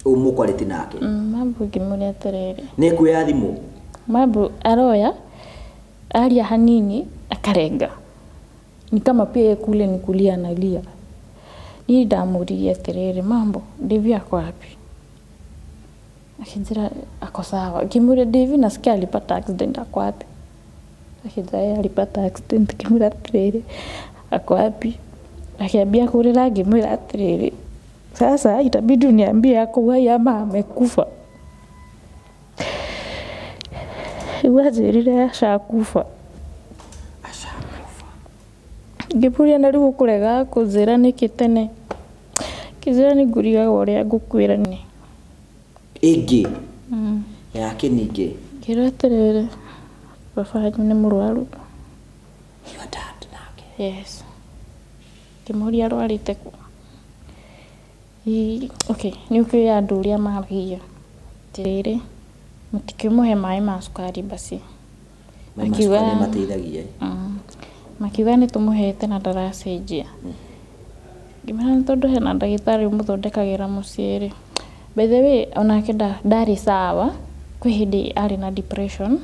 Ũmũkwarĩti nake? Mambu ngĩmũria atĩrĩrĩ. Nĩ kuoya thimũ? Mambu aroya, aria hanini akarenga. Ni kama pia yeye kule ni kulia analia. Niĩ ndamũririe atĩrĩrĩ, Mambo, Devi ako wapi? Akĩnjĩra ako sawa. Ngĩmũria Devi nasikia alipata accident, ako wapi? Akĩnjĩra yeye alipata accident. Ngĩmwĩra atĩrĩrĩ, ako wapi? Akiambia kũrĩra, ngĩmwĩra atĩrĩrĩ, sasa itabidi uniambie ako uhai ama amekufa. Rĩu anjĩrire ashakufa. Ashakufa. Ngĩmũria na rĩu ũkũrega kũnjĩra nĩkĩ tene? Akĩnjĩra nĩ ngũrigagwo ũrĩa ngũkwĩra nĩ. Ĩngĩ? Yake ningĩ? Ngĩrwo atĩrĩrĩ, baba wanyu nĩ mũrwaru. Your dad nake? Yes. Ngĩmũria arwarĩte kũ? Okay, nĩ ũkĩũĩ andũ ũrĩa maragia. Atĩrĩrĩ, mũtikĩmũhe maĩ ma cukari basi. Maĩ ma cukari nĩ mateithagia. Makiuga nĩ tũmũhete na ndaracenjia. Ngĩmera nĩ tondũ hena ndagĩtarĩ ũmũthondekagĩra mũciĩ rĩ. By the way, onake ndarĩ sawa, kwĩ hĩndĩ arĩ na depression.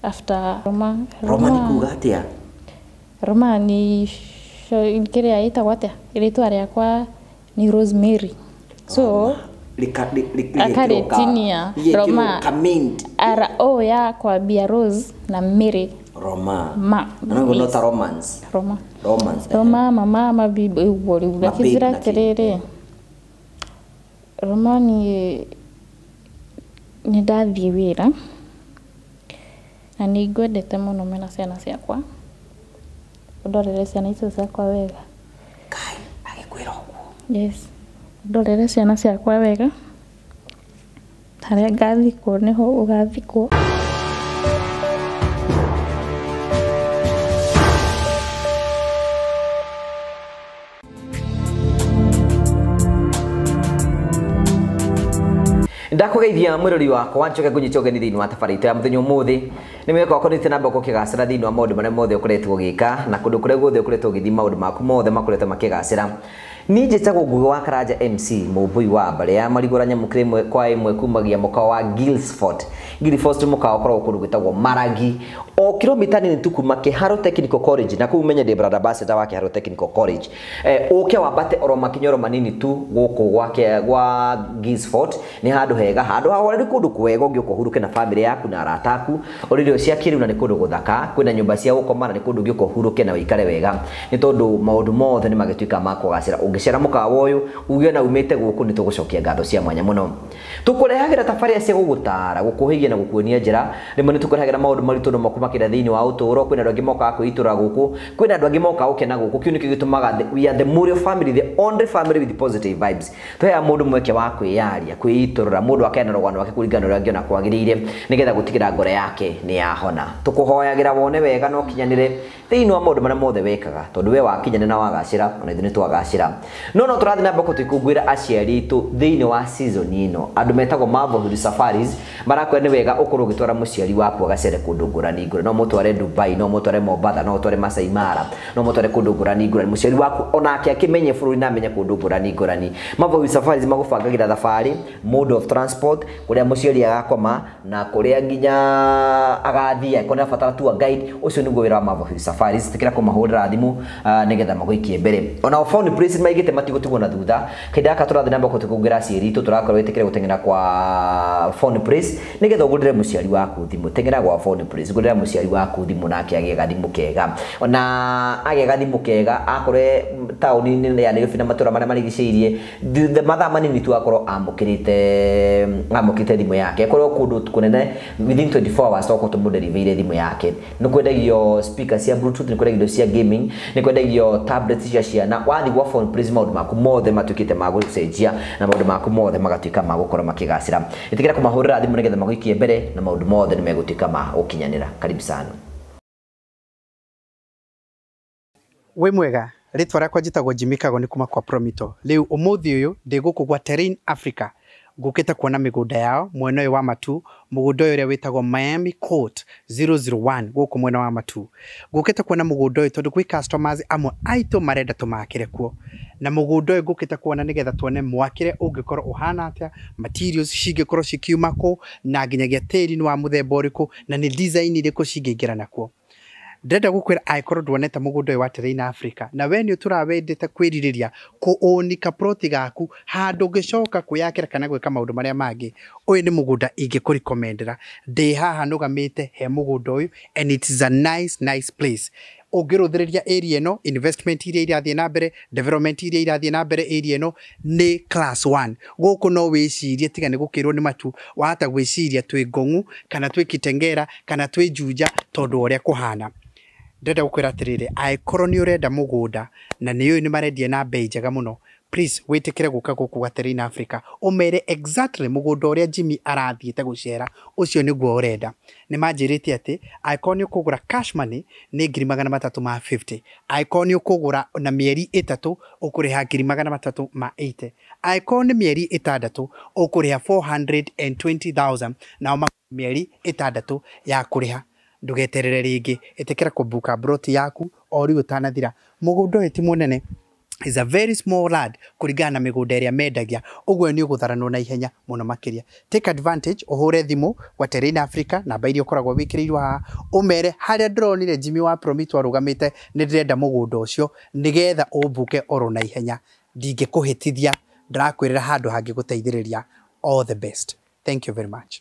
After Roma, Roma nĩ kuga atĩa? Roma nĩ kĩrĩa ĩtagwo atĩa? Rĩtwa rĩakwa nĩ Rosemary. So, akarĩtinia Roma. R O ya kwambia Rose na Mary. Roma. Ma. Na no ta romance. Roma. Romance. Roma, mama, mabibi, ũguo rĩu. Akĩnjĩra atĩrĩrĩ, Roma niĩ nĩ ndathiĩ wĩra na nĩ ngwendete mũno mena ciana ciakwa. Ũndorere ciana icio ciakwa wega. Kai, agĩkwĩra ũguo? Yes. Ndorere ciana ciakwa wega. Harĩa ngathikwo nĩho ũgathikwo. Ndakũgeithia mwĩrori wakwa njoke ngũnyite ũgeni thĩinĩ wa thabarĩ itũ ya mũthenya ũmũthĩ. Nĩ mwĩhoko wakwa nĩũthiĩte na mbere gũkĩgacĩra thĩinĩ wa maũndũ marĩa mothe ũkoretwo ũgĩka na kũndũ kũrĩa guothe ũkoretwo ũgĩthiĩ maũndũ maku mothe makoretwo makĩgacĩra. Niĩ njĩtagwo Ngugi wa Karanja MC mũmbũi wa mbarĩ ya Marigũra nyamũkĩra ĩmwe kwa ĩmwe kumagia mũkawa wa Guilford. Guilford nĩ mũkawa ũkoragwo kũndũ gwĩtagwo Maragi o kilomita nini tu kuma Kĩharo Technical College, na kũu ũmenye ndĩ brand ambassador wa Kĩharo Technical College. Ũke wambate oro makinya oro manini tu gũkũ gwa Guilford nĩ handũ hega, handũ hahoreru, kũndũ kwega ũngĩũka ũhurũke na family yaku na arata aku, ũrĩe irio cia kĩrĩu na nĩ kũndũ gũthaka, kwĩna nyũmba cia gũkoma na nĩ kũndũ ũngĩũka ũhurũke na ũikare wega, nĩ tondũ maũndũ mothe nĩ magĩtuĩka ma kũgacĩra. Ũngĩcera mũkawa ũyũ uge na umĩte gũkũ nĩ tũgũcokia ngatho cia mwanya mũno. Tũkũrehagĩra tabarĩra cia gũgũtara, gũkũhĩgia na gũkuonia njĩra. Rĩmwe nĩ tũkũrehagĩra maũndũ maritũ no makũmakĩra thĩinĩ wa ũtũũro. Kwĩna andũ angĩ mokaga kwĩitũra gũkũ, kwĩna andũ angĩ mokaga gũkena gũkũ. Kĩu nĩkĩo gĩtũmaga we are the Murio family, the only family with positive vibes. Tũheaga mũndũ mweke wa kwĩyaria, kwĩitũrũra, mũndũ akena rũgano rwake kũringana na ũrĩa angĩona kwagĩrĩire, nĩgetha gũtigĩra ngoro yake nĩ yahona. Tũkũhoyagĩra wone wega na ũkinyanĩre thĩinĩ wa maũndũ marĩa mothe wekaga, tondũ we wakinyanĩra na wagacĩra, ona ithuĩ nĩ twagacĩra. No no tũrathiĩ na mbere gũtũkũngũĩra aciari aitũ thĩinĩ wa season ĩno. Andũ metagwo Marvel Hill Safaris marakwĩra nĩ wega ũkorwo ũgĩtwara mũciari waku agacere kũndũ ngũrani ngũrani. No mũtware Dubai, no mũtware Mombatha, no ũtware Masai Mara, no mũtware kũndũ ngũrani ngũrani. Mũciari waku onake akĩmenye bũrũri na amenye kũndũ ngũrani ngũrani. Marvel Hill Safaris magũbangagĩra thabarĩ, mode of transport, kũrĩa mũciari agakoma na kũrĩa nginya agathiĩ, angĩkorwo nĩ abatara tour guide, ũcio nĩguo wĩra wa Marvel Hill Safaris. Tĩkĩra kũmahũrĩra thimũ nĩgetha magũikie mbere. Ona phone place maigĩte matigũtigwo na thutha. Kahinda gaka tũrathiĩ na mbere gũtũkũngũĩra aciari aitũ, tũrakorwo wĩtĩkĩre gũteng'era kwa phone place nĩgetha ũgũrĩre mũciari waku thimũ. Teng'era gwa phone place, ũgũrĩre mũciari waku thimũ nake agĩe gathimũ kega. Ona agĩe gathimũ kega akorwe taũni-inĩ ya Nairobi na matũra marĩa marigicĩirie, mathaa manini tu akorwo amũkĩrĩte thimũ yake. Akorwo kũndũ kũnene within 24 hours tokorwo tũmũdeliverire thimũ yake. Nĩ kwendagio speaker cia bluetooth, nĩ kwendagio indo cia gaming, nĩ kwendagio tablets cia ciana. Wathiĩ gwa phone place maũndũ maku mothe matuĩkĩte ma gũcenjia na maũndũ maku mothe magatuĩka ma gũkorwo makĩgacĩra. Ĩtĩkĩra kũmahũrĩra thimũ nĩgetha magũikie mbere na maũndũ mothe nĩ megũtuĩka ma gũkinyanĩra. Karibu sana. Wĩ mwega, rĩtwa rĩakwa njĩtagwo Jimmy Kago nĩ kuma kwa Promito. Rĩu ũmũthĩ ũyũ ndĩ gũkũ gwa Terrain Africa. Ngũkĩte kuona mĩgũnda yao mwena ũyũ wa Matu, mũgũnda ũyũ ũrĩa wĩtagwo Miami Court 001 gũkũ mwena wa Matu. Ngũkĩte kuona mũgũnda ũyũ tondũ gwĩ customers amwe aitũ marenda tũmakĩre kuo. Na mũgũnda ũyũ ngũkĩte kuona nĩgetha tuone mwakĩre ũngĩkorwo ũhana atĩa, materials cingĩkorwo cikiuma kũ, na nginyagia tĩri nĩ wa mũthemba ũrĩkũ, na nĩ design irĩkũ cingĩingĩra nakuo. Ndĩrenda gũkwĩra angĩkorwo nduonete mũgũnda ũyũ wa Terrain Africa na we nĩ ũtũraga wendete kwĩrirĩria kũũni kaploti gaku handũ ũngĩcoka kwĩyakĩra kana gwĩka maũndũ marĩa mangĩ, ũyũ nĩ mũgũnda ingĩkũrecommendera. Ndĩ haha nũgamĩte he mũgũnda ũyũ and it is a nice nice place. Ũngĩrũthĩrĩria area ĩno, investment iria irathiĩ na mbere, development iria irathiĩ na mbere area ĩno nĩ class 1. Gũkũ no wĩcirie tiga nĩ gũkĩrwo nĩ matu, wahota gwĩciria twĩ Ngong'u kana twĩ Kitengela kana twĩ Juja tondũ wa ũrĩa kũhana. Ndĩrenda gũkwĩra atĩrĩrĩ, angĩkorwo nĩ ũrenda mũgũnda na nĩ ũyũ nĩ marendia na bei njega mũno, please wĩtĩkĩre gũka gũkũ gwa Terrain Africa ũmere exactly mũgũnda ũrĩa Jimmy arathiĩte gũcera ũcio nĩguo ũrenda. Nĩ manjĩrĩte atĩ angĩkorwo nĩ ũkũgũra cash money nĩ 350,000, angĩkorwo nĩ ũkũgũra na mĩeri 3 ũkũrĩha 380,000, angĩkorwo nĩ mĩeri 6 ũkũrĩha 420,000, nao mĩeri 6 ya kũrĩha. Ndũgeterere rĩngĩ, ĩtĩkĩra kũbuka broti yaku o rĩu ũtanathira. Mũgũnda ũyũ ti mũnene, is a very small land kũringana na mĩgũnda ĩrĩa mendagia, ũguo nĩ ũgũtharanwo na ihenya mũno makĩria. Take advantage, ũhũre thimũ gwa Terrain Africa, namba iria ũkoragwo wĩkĩrĩirwo haha, ũmere harĩa ndĩronire Jimmy wa Promito arũgamĩte nĩ ndĩrenda mũgũnda ũcio nĩgetha ũmbuke oro na ihenya. Ndingĩkũhĩtithia, ndĩrakwĩrĩra handũ hangĩgũteithĩrĩria. All the best. Thank you very much.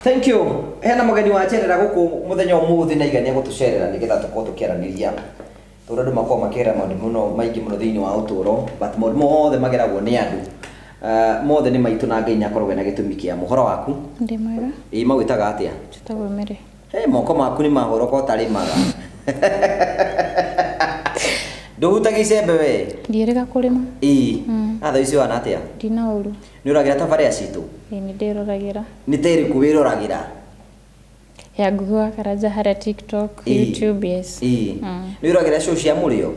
Thank you. Hena mũgeni wa cerera gũkũ mũthenya ũmũthĩ na igania gũtũcerera nĩgetha tũkorwo tũkĩaranĩria tondũ andũ makoragwo makĩgerera maũndũ mũno maingĩ mũno thĩinĩ wa ũtũũro, but maũndũ mothe mageragwo nĩ andũ, mothe nĩ maitũ na Ngai nĩ akoragwo ena gĩtũmi kĩamo. Ũhoro waku? Ndĩ mwega. Ĩ magwĩtaga atĩa? Njĩtagwo Mary. He moko maku nĩ mahũrũka ũtarĩmaga. Ndũhutagia icembe we? Ndiĩrĩga kũrĩma. Ĩ thaa ici ũhana atĩa? Ndina ũru. Nĩ ũragĩra tabarĩra citũ? Ĩ nĩ ndĩroragĩra. Nĩ ta ĩrĩkũ wĩroragĩra? Ya Ngugi wa Karanja harĩa TikTok, YouTube, yes. Ĩ nĩ wĩroragĩra show cia mũrĩo?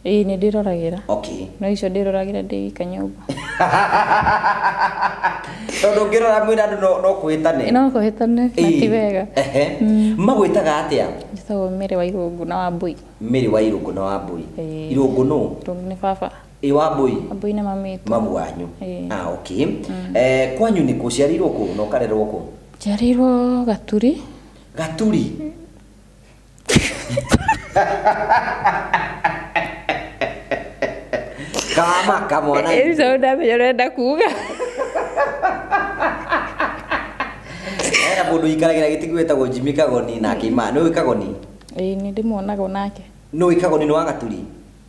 Ĩ nĩ ndĩroragĩra. Okay. No icio ndĩroragĩra ndĩ wika nyũmba. Tondũ ũngĩrora mwĩna andũ no kũhĩtane. No kũhĩtane na ti wega. Magwĩtaga atĩa? Njĩtagwo Mary wa Irũngũ na Wambui. Mary wa Irũngũ na Wambui. Irũngũ nũ? Irũngũ nĩ baba. Ĩ Wambui? Wambui nĩ mami witũ. Mamu wanyu. Ah, okay. Kwanyu nĩ kũ? Ũciarĩirwo kũ na ũkarerwo kũ? Njiarĩirwo Gaturi. Gaturi? Kama kamwana. Ĩcio ndamenya ũrenda kuga. Hena mũndũ ũikaragĩra gĩtĩ wĩtagwo Jimmy Kagoni nake ima. Nĩ ũĩ Kagoni? Ĩĩ nĩ ndĩmuonaga onake. Nĩ ũĩ Kagoni nĩ wa Gaturi?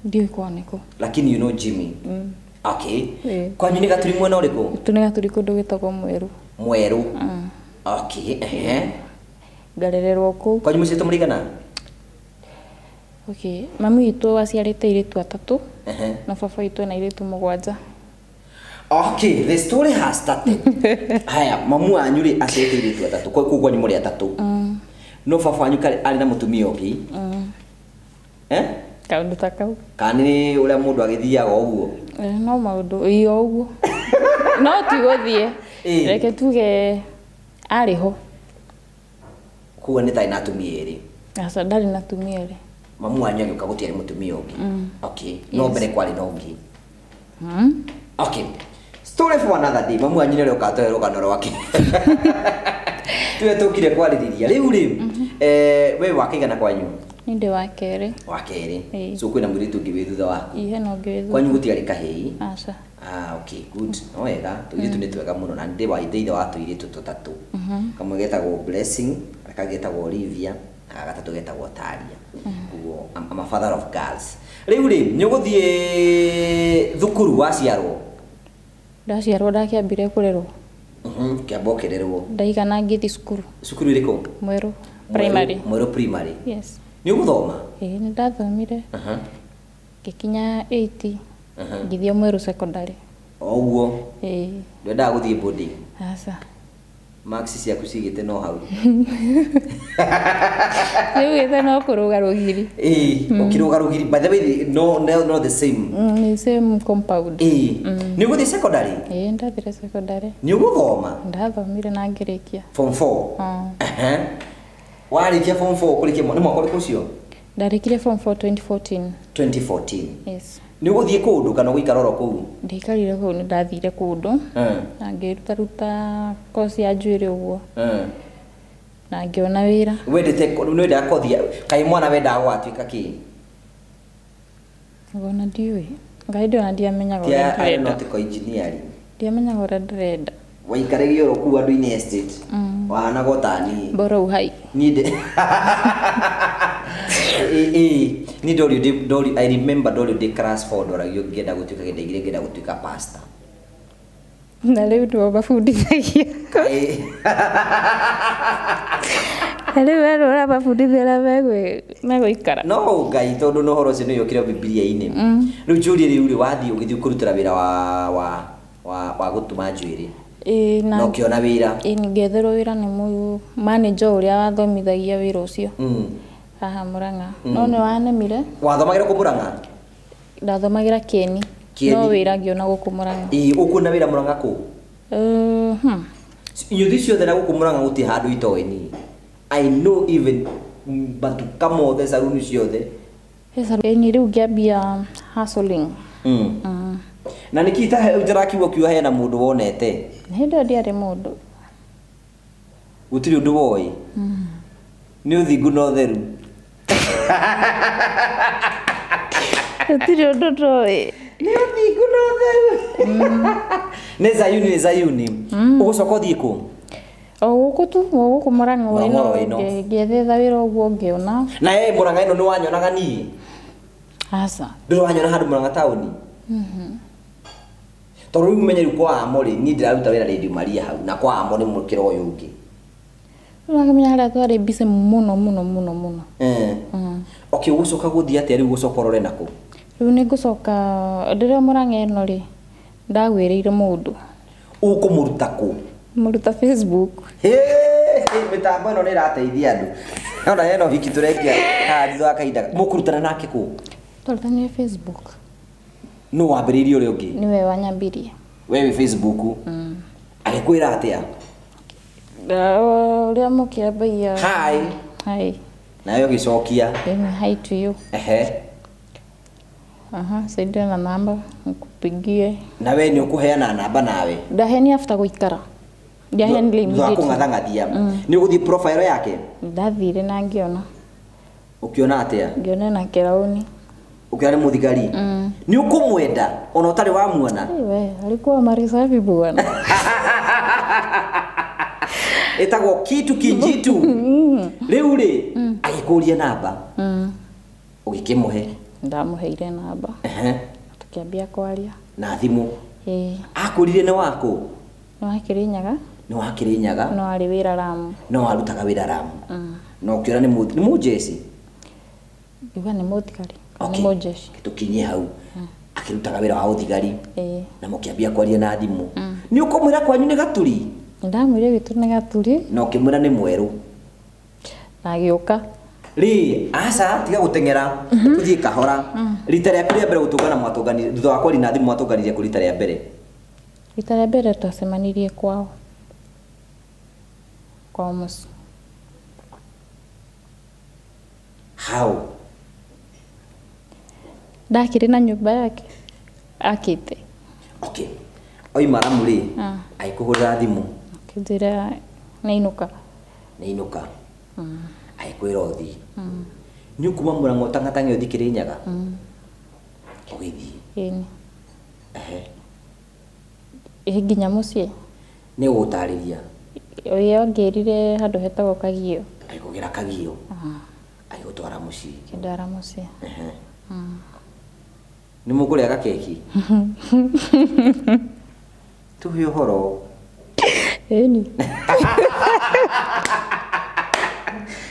Ndiũĩ kwao nĩ kũ. Lakini you know Jimmy. Okay. Kwanyu nĩ Gaturi mwena ũrĩkũ? Gwitũ nĩ Gaturi kũndũ gwĩtagwo Mwerũ. Mwerũ. Okay, ehe. Ngarererwo kũu. Kwanyu mũciĩ mũrigana? Okay, mami witũ aciarĩte airĩtu 3 na baba witũ ena airĩtu 7. Okay, the story has started. Haya, mamu wanyu rĩ aciarĩte airĩtu 3, kũu kwanyu mũrĩ 3. No baba wanyu arĩ na mũtumia ũngĩ? Eh? Kaũndũ ta kau. Kana nĩ ũrĩa mũndũ agĩthiaga ũguo? No maũndũ ĩ o ũguo. No ti gũthiĩ. Reke tuge arĩ ho. Koguo nĩ tarĩ na atumia erĩ? Aca, ndarĩ na atumia erĩ. Mamu wanyu agĩũka gũtiarĩ mũtumia ũngĩ? Okay, no mbere kwarĩ na ũngĩ. Okay. Story for another day. Mamu wanyu nĩ arĩũka atũhe rũgano rwake. Tuwe tũkire kwarĩrĩria. Rĩu rĩ, we wa kĩigana kwanyu? Niĩ ndĩ wa kerĩ. Wa kerĩ. So kwĩna mũirĩtu ũngĩ wĩ thutha waku? Ĩ hena ũngĩ wĩ thutha. Kwanyu gũtiarĩ kahĩĩ? Aca. Ah, okay, good. No wega, tũirĩtu nĩ twega mũno na ndĩ wa ithe wa tũirĩtu tũtatũ. Kamwe getagwo Blessing, karĩa kangĩ getagwo Olivia, na ga gatatũ getagwo Taria. Koguo I'm a father of girls. Rĩu rĩ, nĩ ũgũthiĩ thukuru waciarwo? Ndaciarwo ndakĩambire kũrerwo. Kĩamba ũkĩrerwo. Ndaigana ngĩthiĩ cukuru. Cukuru ĩrĩkũ? Mwerũ primary. Mwerũ primary. Yes. Nĩ ũgũthoma? Ĩĩ nĩ ndathomire. Ngĩkinya 8. Ngĩthiĩ Mwerũ secondary. O ũguo? Ĩĩ. Ndwendaga gũthiĩ boarding? Aca. Max ciaku cigĩte no hau. Rĩu no kũrũga rũgiri. Ũkĩrũga rũgiri. By the way, no, no, no the same. Ni same compound. Nĩ ũgũthiĩ secondary? Ndathire secondary. Nĩ ũgũthoma? Ndathomire na ngĩrĩkia. Form 4. Warĩkia form 4 kũrĩkia nĩ mwaka ũrĩkũ ũcio? Ndarĩkirie form 4 2014. 2014. Yes. Nĩ ũgũthiĩ kũndũ kana ũgũikara oro kũu? Ndiaikarire kũu, nĩ ndathire kũndũ. Na ngĩrutaruta kosi ya njuĩrĩ ũguo. Na ngĩona wĩra. Wendete nĩ wendaga kothi kaĩ mwana wendaga gũgatuĩka kĩ? Ona ndiũĩ. Ngai ndĩona ndiamenyaga ũrĩa ndĩrenda. Aeronautical engineering. Ndiamenyaga ũrĩa ndĩrenda. Waikaragia oro kũu andũ-inĩ estate. Wahanaga o ta niĩ. Bora uhai. Niĩ ndĩ niĩ ndorio I remember ndorio ndĩ class 4 ndoragio ngĩenda gũtuĩka kĩndũ ngĩenda gũtuĩka pastor. Na rĩu nĩo mabundithagia. Na rĩu we ũramabundithia ũrĩa megũikara. No Ngai tondũ no ũhoro ũcio nĩ ũyũkire Bibilia-inĩ. Rĩu njũrie rĩu rĩ wathiĩ ũgĩthiĩ kũrutĩra wĩra wa gũtuma njuĩrĩ. Na ũkĩona wĩra. Ngĩetherwo wĩra nĩ manager ũrĩa wathomithagia wĩra ũcio. Haha Murang'a. No nĩ wanemire. Wathomagĩra kũ Murang'a? Ndathomagĩra Kieni. No wĩra ngĩona gũkũ Murang'a. Ũkuona wĩra Murang'a kũ? Inyuthi ciothe na gũkũ Murang'a gũtirĩ handũ itoĩ niĩ. I know even matuka mothe saruni ciothe. Ni rĩu ngĩambia hustling. Na nĩkĩ ũtarakiuga ũkiuga hena mũndũ wonete? Hĩndĩ ĩyo ndiarĩ mũndũ. Gũtirĩ ũndũ woĩ? Nĩ ũthingu na ũtheru. Gũtirĩ ũndũ ndoĩ. Nĩ ũthingu na ũtheru. Nĩ Zayuni, nĩ Zayuni. Ũgũcoka ũthiĩ kũ? O gũkũ tu, o gũkũ Murang'a ĩno ngĩetha wĩra ũguo ngĩona. Na ĩ Murang'a ĩno nĩ wanyonaga niĩ? Aca. Ndũrĩ wanyona handũ Murang'a taũni? Tondũ rĩu menye rĩu kwa Amo rĩ, niĩ ndĩraruta wĩra Radio Maria hau na kwa Amo nĩ mũkĩra ũyũ ũngĩ. Ũrakĩmenya harĩa twarĩ busy mũno mũno mũno mũno. Okay, ũgũcoka gũthiĩ atĩa rĩu ũgũcoka ũrore nakũ? Rĩu nĩ ngũcoka rĩrĩa Murang'a ĩno rĩ, ndagwĩrĩire mũndũ. Ũkũmũruta kũ? Mũruta Facebook. Mĩtambo ĩno nĩ ĩrateithia andũ. Ona hena ũhiki tũrekia haha thutha wa kahinda. Mũkũrutana nake kũ? Twarutanire Facebook. Nũ wambĩrĩirie ũrĩa ũngĩ? Nĩwe wanyambirie. We wĩ Facebook? Agĩkwĩra atĩa? Ũrĩa mũkĩambagia. Hi. Hi. Nawe ũgĩcokia. Hi to you. Saidia na namba nikupigie. Na we nĩ ũkũheana namba nawe? Ndaheni after gũikara. Ndiaheanire immediately. Thutha wa kũng'athang'athia. Nĩ ũgũthiĩ profile yake? Ndathire na ngĩona. Ũkĩona atĩa? Ngĩona ena kĩraũni. Ũkĩona nĩ mũthigari? Nĩ ũkũmwenda ona ũtarĩ wamuona? We, alikuwa marisafi bwana. Ĩtagwo kitu kinjitu. Rĩu rĩ, agĩkũria namba. Ũgĩkĩmũhe? Ndamũheire namba. Tũkĩambia kwaria. Na thimũ? Akũrire nĩ wakũ? Nĩ wa Kĩrĩnyaga. Nĩ wa Kĩrĩnyaga. No arĩ wĩra Ramu. No arutaga wĩra Ramu. Na ũkĩona nĩ mũnjeci? Ngiuga nĩ mũthigari. Nĩ mũnjeci. Tũkinyie hau. Akĩrutaga wĩra wa ũthigari. Na mũkĩambia kwaria na thimũ. Nĩ ũkũmwĩra kwanyu nĩ Gaturi? Ndamwĩrire gwitũ nĩ Gaturi. Na ũkĩmwĩra nĩ mwerũ. Na agĩũka. Rĩ, aca tiga gũteng'era, tũthiĩ kahora. Rita rĩaku rĩa mbere gũtũngana mwatũnganire, thutha wa kwaria na thimũ mwatũnganire kũ rita rĩa mbere? Rita rĩa mbere twacemanirie kwao. Kwao mũciĩ. How? Ndakĩrĩ na nyũmba yake akĩte. Okay. Oima Ramu rĩ, agĩkũhũrĩra thimũ. Akĩnjĩra nĩainũka. Nĩainũka. Agĩkwĩra ũthiĩ. Nĩ ũkuma Murang'a ũtang'atang'e ũthiĩ Kĩrĩnyaga? Ũgĩthiĩ? Ĩni. Ĩ nginya mũciĩ. Nĩ ũgũtarĩria? Ĩĩ angĩrire handũ hetagwo Kagio. Agĩkũgĩra Kagio? Agĩgũtwara mũciĩ? Akĩndwara mũciĩ. Nĩ mũkũrĩa gakeki? Tũhe ũhoro. Ĩni.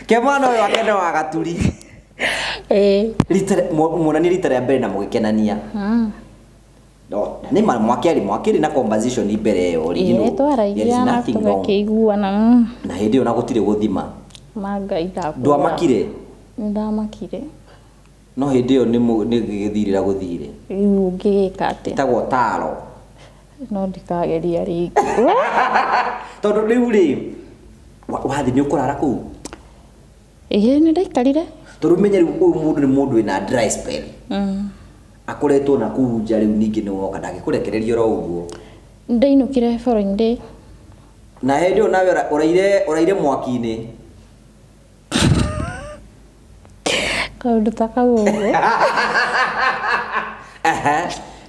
Ke mwana ũyũ wake nĩ wa Gaturi. Muonanie rita rĩa mbere na mũgĩkenania. No, nĩ ma mwakĩarĩ mwakĩrĩ na conversation mbere ĩyo rĩ, you know, Ĩĩ there is twaragia na nothing wrong. tũgakĩiguana Na hĩndĩ ĩyo na gũtirĩ gũthima. Ma Ngai ndakwĩra. Ndwamakire? Nĩndamakire. No hĩndĩ ĩyo nĩ gĩgĩthirĩra gũthire. Rĩu ũngĩgĩka atĩa? Ĩtagwo taro. No ndikageria rĩngĩ. Tondũ rĩu rĩ, wathiĩ nĩ ũkũrara kũu? Ĩĩ nĩ ndaikarire. Tondũ menye rĩu ũyũ mũndũ nĩ mũndũ wĩna dry spell. Akoretwo na kũu nja rĩu ningĩ nĩ woka ndangĩkũrekereria oro ũguo. Ndainũkire following day. Na hĩndĩ ĩyo nawe ũraire mwaki-inĩ. Kaũndũ ta kau ũguo.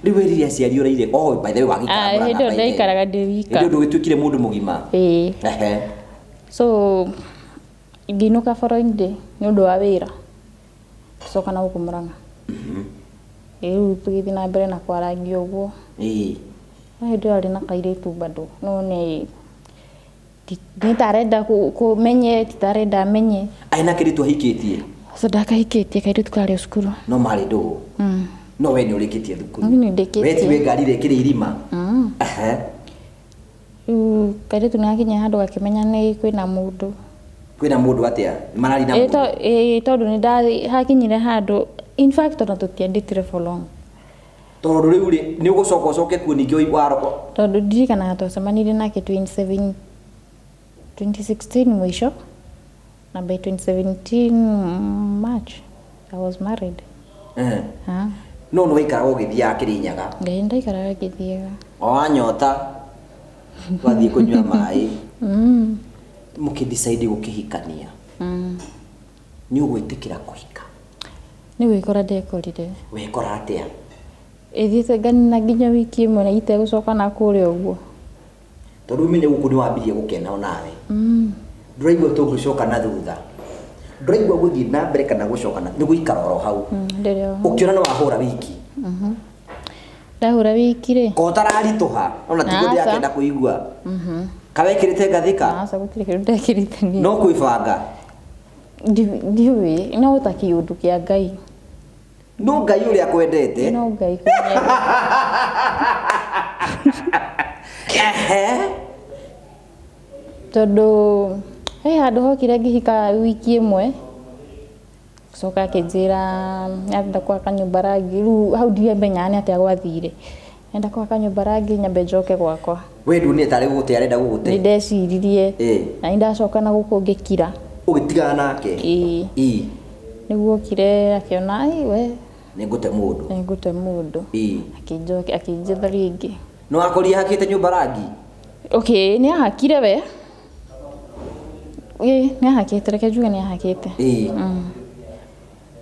Rĩu werire aciari ũraire, oh by the way wagĩikara Ah, hĩndĩ ĩyo ndaikaraga ndĩ wika. Hĩndĩ ĩyo ndũgĩtuĩkire mũndũ mũgima. Ĩĩ. So ngĩinũka following day nĩ ũndũ wa wĩra. Gĩcoka na gũkũ Murang'a. Rĩu tũgĩthiĩ na mbere na kwarangia ũguo. Ĩĩ. No hĩndĩ ĩyo arĩ na kairĩtu bado. No nĩ tarenda kũmenye, ti tarenda amenye. Arĩ na kairĩtu ahikĩtie? So ndakahikĩtie, kairĩtu karĩ o cukuru. No marĩ ndũgũ? No we nĩ ũrĩkĩtie thukuru? Niĩ nĩ ndĩkĩtie. We tiwe ngari ĩrĩa ĩkĩrĩ irima? Rĩu kairĩtu nĩ gakinya handũ gakĩmenya nĩ kwĩna mũndũ. Kwĩna mũndũ atĩa? Mararĩ na mũndũ? Ĩĩ tondũ nĩ hakinyire handũ, in fact ona tũtiendetire for long. Tondũ rĩu rĩ, nĩ ũgũcoka ũcoke kuo ningĩ waro. Tondũ ndirikanaga twacemanirie nake 2016 mũico na by 2017 March I was married. No nĩ waikaraga ũgĩthiaga Kĩrĩnyaga? Ngai ndaikaraga ngĩthiaga. O wanyota wathiĩ kũnyua maĩ. Mũkĩ decide gũkĩhikania. Nĩ ũgwĩtĩkĩra kũhika? Nĩ gwĩkora ndekorire. Wekora atĩa? Ĩthiĩte nganina nginya wiki ĩmwe na itegũcoka na kũrĩa ũguo. Tondũ ũmenye gũkũ nĩ wambirie gũkena onawe. Ndũraigua tũgũcoka na thutha. Ndũraigua gũthiĩ na mbere kana gũcoka na nĩ gũikara oro hau. Ũkĩona nĩ wahũra wiki. Ndahũra wiki rĩ. Ko ũtararitũha ona tiguo ndĩrakĩenda kũigua. Kawekĩrĩte ngathĩka? Aca gũtirĩ kĩndũ ndekĩrĩte niĩ. No kwĩbanga. Ndiũĩ, no ta kĩũndũ kĩa Ngai. No Ngai ũrĩa akwendete. No Ngai kũnyenda. Tondũ he handũ hokire ngĩhika wiki ĩmwe. Coka akĩnjĩra nĩarenda gwaka nyũmba rangi. Rĩu hau ndiamenyaga nĩ atĩa gwathire. Nĩarenda gwaka nyũmba rangi nyambe njoke gwakwa. We nduonire tarĩ gũgũte arenda gũgũte? Nĩ ndeciririe. Na nĩ ndacoka na gũkũ ngĩkira. Ũgĩtigana nake? Ĩĩ. Nĩguo okire akĩona ai we Nĩ ngũte mũndũ. Nĩ ngũte mũndũ. Akĩnjokia akĩnjetha rĩngĩ. No akorire hakĩte nyũmba rangi? Okay, nĩ ahakire we. Ĩĩ, nĩ ahakĩte, reke njuge nĩ ahakĩte.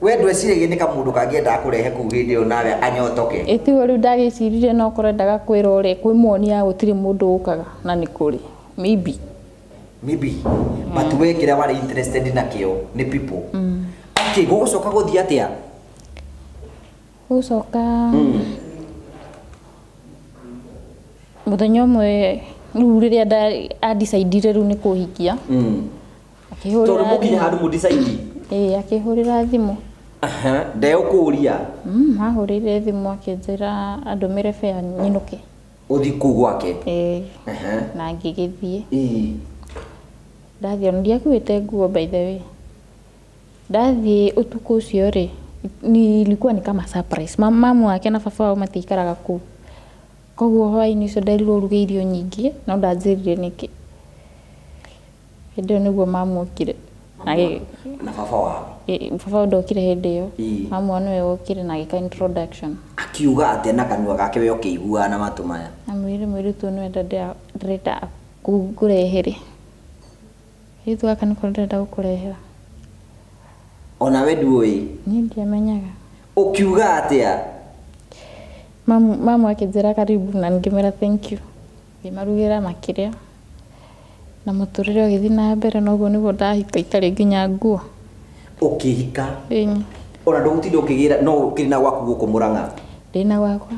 We ndweciragia nĩ kamũndũ kangĩendaga kũrehe kũu hĩndĩ ĩyo nawe anyotoke? Ĩ tiguo rĩu ndagĩciririe no korwo endaga kwĩrwo rĩ, kwĩmuonia gũtirĩ mũndũ ũkaga na nĩ kũrĩ. Maybe. Maybe. But we kĩrĩa warĩ interested nakĩo nĩ people. Okay, gũgũcoka gũthiĩ atĩa? Gũcoka mũthenya ũmwe rĩu rĩrĩa a-decidire rĩu nĩ kũhikia. Akĩhũrĩra Tondũ mũkinya handũ mũ-decide? Ĩĩ, akĩhũrĩra thimũ. Ndegũkũria? Ahũrĩire thimũ akĩnjĩra andũmĩre fare nyinũke. Ũthiĩ kũu gwake? Ĩĩ. Na ngĩgĩthiĩ. Ĩĩ. Ndathiĩ ona ndiakuĩte nguo by the way. Ndathiĩ ũtukũ ũcio rĩ, nilikuwa ni kama surprise. Mamu wake na baba wao matiikaraga kũu. Koguo hwaĩ-inĩ ũcio nderirwo ruge irio nyingĩ, no ndanjĩrire nĩkĩ. Hĩndĩ ĩyo nĩguo mamu okire. Na baba wao? Ĩĩ, baba wao ndokire hĩndĩ ĩyo. Mamu wao nĩwe wokire na agĩka introduction. Akiuga atĩa na kanua gake we ũkĩiguaga na matũ maya? Amwĩrire mũirĩtu ũyũ nĩwe ndĩrenda ngũrehere. Kairĩtu gaka nĩko ndĩrenda gũkũrehera. Ona we nduũĩ? Niĩ ndiamenyaga. Ũkiuga atĩa? Mamu akĩnjĩra karibu na ngĩmwĩra thank you. Ngĩmarugĩra makĩrĩa. Na mũtũrĩre ũgĩthiĩ na mbere na ũguo nĩguo ndahika itarĩ nginya nguo. Ũkĩhika? Ĩĩ. Ona ndũgũtinda ũkĩgĩra no ũkĩrĩ na gwaku gũkũ Murang'a? Ndĩna gwakwa.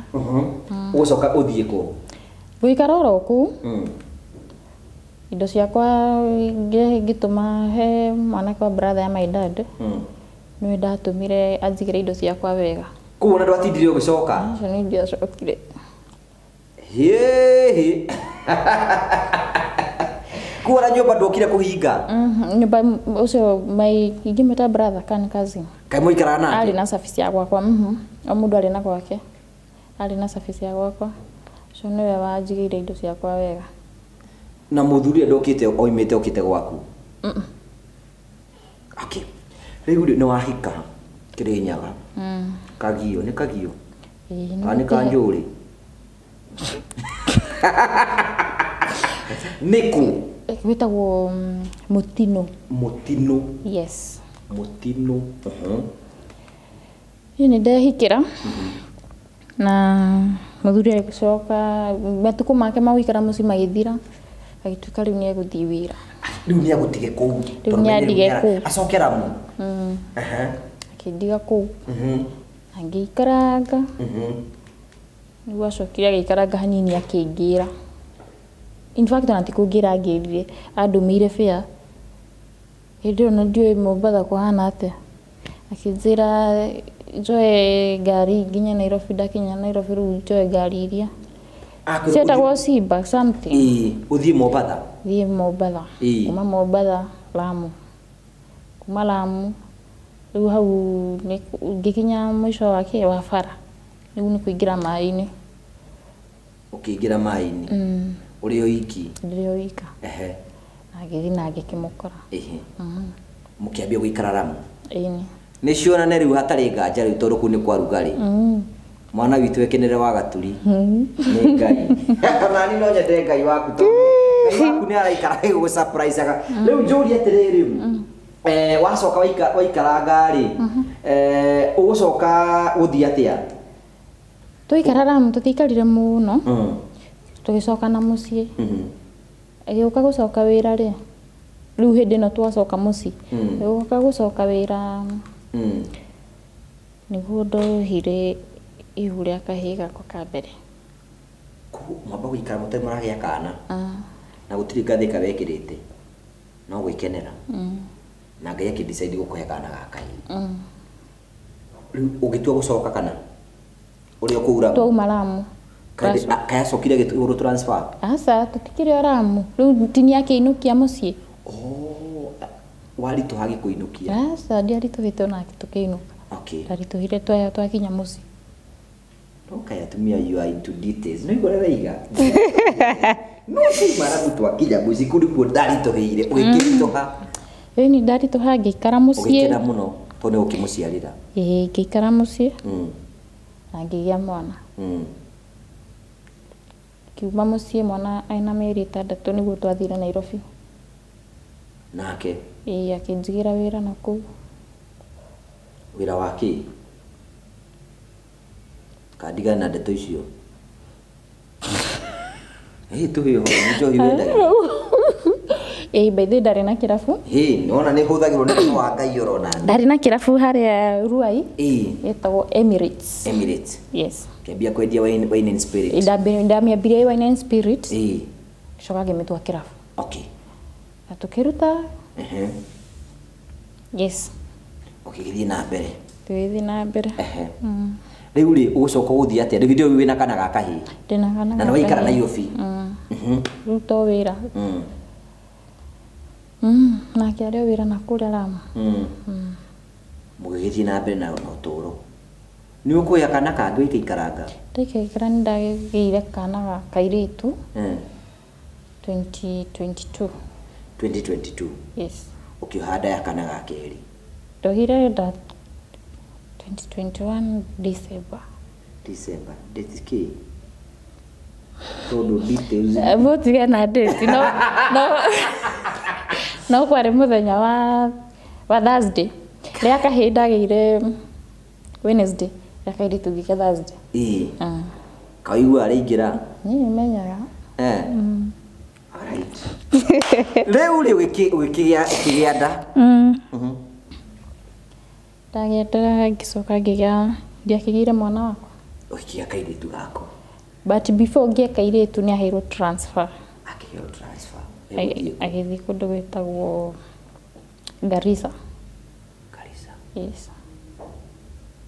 Ũgũcoka ũthiĩ kũ? Gũikara oro kũu. Indo ciakwa ngĩtũma he mwanake wa brother ya my dad. Nĩwe ndatũmire anjigĩre indo ciakwa wega. Koguo ona ndwatindire ũgĩcoka? Aca niĩ ndiacokire. Hihi. Kuona nyũmba ndũkire kũhinga. Nyũmba ũcio my ingĩmwĩta brother kana cousin. Kaĩ mũikaraga nake? Arĩ na service ya gwakwa. O mũndũ arĩ na gwake. Arĩ na service ya gwakwa. Ũcio nĩwe wanjigĩire indo ciakwa wega. Na mũthuri ndũkĩte oimĩte okĩte gwaku? Okay. Rĩu rĩ nĩ wahika Kĩrĩnyaga. Kagio nĩ kagio. Ĩĩ. Nĩ kanjũrĩ. Nĩkũ? Wĩtagwo Mũtino. Mũtino. Yes. Mũtino. Niĩ nĩ ndehikĩra. Na mũthuri agĩcoka matukũ make ma gũikara mũciĩ magĩthira, agĩtuĩka rĩu nĩ egũthiĩ wĩra. Rĩu nĩ agũtige kũu. Rĩu nĩ andige kũu. Acoke Ramu. Akĩndiga kũu. Na ngĩikaranga. Nĩguo acokire agĩikaranga hanini akĩngĩra. In fact ona ti kũngĩra angĩrire, andũmĩire fare. Hĩndĩ ĩyo ndiũĩ Mombatha kũhana atĩa. Akĩnjĩra njoe ngari nginya Nairobi, ndakinya Nairobi rĩu njoe ngari iria cietagwo Simba something. Ĩĩ, ũthiĩ Mombatha. Thiĩ Mombatha. Kuma Mombatha Lamu. Kuma Lamu rĩu hau ngĩkinya mũico wake wa bara. Rĩu nĩ kũingĩra maĩ-inĩ. Ũkĩingĩra maĩ-inĩ. Ũrĩ o iki? Ndĩrĩ o ika. Ehe. Na ngĩthiĩ na ngĩkĩmũkora. Ehe. Mũkĩambia gũikara Lamu? Ĩni. Nĩ cionane rĩu hatarĩ nganja rĩu tondũ kũu nĩ kwa rugarĩ. Mwana witũ ekenere wa gaturi. Nĩ Ngai. Nani no nyende Ngai waku tondũ Ngai waku nĩ araikara agĩgũ surprise aga. Rĩu njũrie atĩrĩrĩ, wacoka waikaranga rĩ, ũgũcoka gũthiĩ atĩa? Twaikara Lamu tũtiikarire mũno. Tũgĩcoka na mũciĩ. Agĩũka gũcoka wĩra rĩ, rĩu hĩndĩ ĩno twacoka mũciĩ. Agĩũka gũcoka wĩra nĩguo ndohire ihu rĩa kahĩĩ gakwa ka mbere. Mwamba gũikara mũtarĩ mũragĩa kana na gũtirĩ ngathĩka wekĩrĩte no gwĩkenera. Na Ngai akĩ decide gũkũhe kana ga kahĩĩ. Rĩu ũgĩtua gũcoka kana ũrĩ o kũu Lamu? Twauma Lamu. Kaĩ acokire agĩtwarwo transfer? Aca, tũtikĩrĩ o Lamu. Rĩu ti nĩakĩinũkia mũciĩ. Oh, waritũha agĩkũinũkia? Aca, ndiaritũhĩte onake tũkĩinũka. Okay. Ndaritũhire twakinya mũciĩ. No kaĩ atumia you are into details. No igũrũ raiga. No kuma Lamu twakinya mũciĩ kũu nĩkuo ndaritũhĩire. Ũgĩkĩritũha? Ĩni ndaritũha ngĩikara mũciĩ. Ũgĩkena mũno tondũ nĩ ũkĩmũciarĩra. Ĩĩ, ngĩikara mũciĩ. Na ngĩgĩa mwana. Ngiuma mũciĩ mwana ena mĩeri 6 nĩguo twathire Nairobi. Nake? Ĩĩ, akĩnjigĩra wĩra na kũu. Wĩra wa kĩ? Kandigana na ndeto icio. Ĩĩ, tũhe ũhoro, nĩ njohi wendagia? Ĩĩ, by the way ndarĩ na kĩrabu. Ĩĩ, nĩwona nĩ hũthagĩrwo nĩ roho wa Ngai oro nani. Ndarĩ na kĩrabu harĩa Ruai. Ĩĩ. Ĩtagwo Emirates. Emirates. Yes. Kĩambia kwendia wine and spirit. Ndamĩambirie wine and spirit. Ĩĩ. Gĩcoka ngĩmĩtua kĩrabu. Okay. Na tũkĩruta. Yes. Ũkĩgĩthiĩ na mbere. Tũgĩthiĩ na mbere. Rĩu rĩ ũgũcoka gũthiĩ atĩa? Rĩu hĩndĩ ĩyo wĩna kana ga kahĩĩ? Ndĩna kana Na ga nĩ waikara kahĩĩ. Nairobi? Rĩu to wĩra. Nake arĩ o wĩra na kũrĩa Lamu. Mũgĩgĩthiĩ na mbere na ũtũũro. Nĩ ũkũgĩa kana kangĩ ũikaikaranga? Ndaikaikara nĩ ndagĩire kana ga kairĩtu. 2022. 2022. Yes. Ũkĩoha nda ya kana ga kerĩ? Ndohire nda 2021 December. December. Date kĩ? Tondũ details. Mũtige na date. No, no. No kwarĩ mũthenya wa Thursday. Rĩa kahĩĩ ndagĩire Wednesday. Rĩa kairĩtu ngĩgĩa Thursday. Ĩĩ. Kaigua araingĩra? Niĩ menyaga. Alright. Rĩu rĩ ũgĩkĩgĩa nda? Ndagĩa nda ngĩcoka ngĩgĩa, ndiakĩgĩire mwana wakwa. Ũgĩkĩgĩa kairĩtu gaku. But before ngĩe kairĩtu nĩ aheirwo transfer. Akĩheo transfer. Agĩthiĩ kũndũ gwĩtagwo Garissa. Garissa. Yes.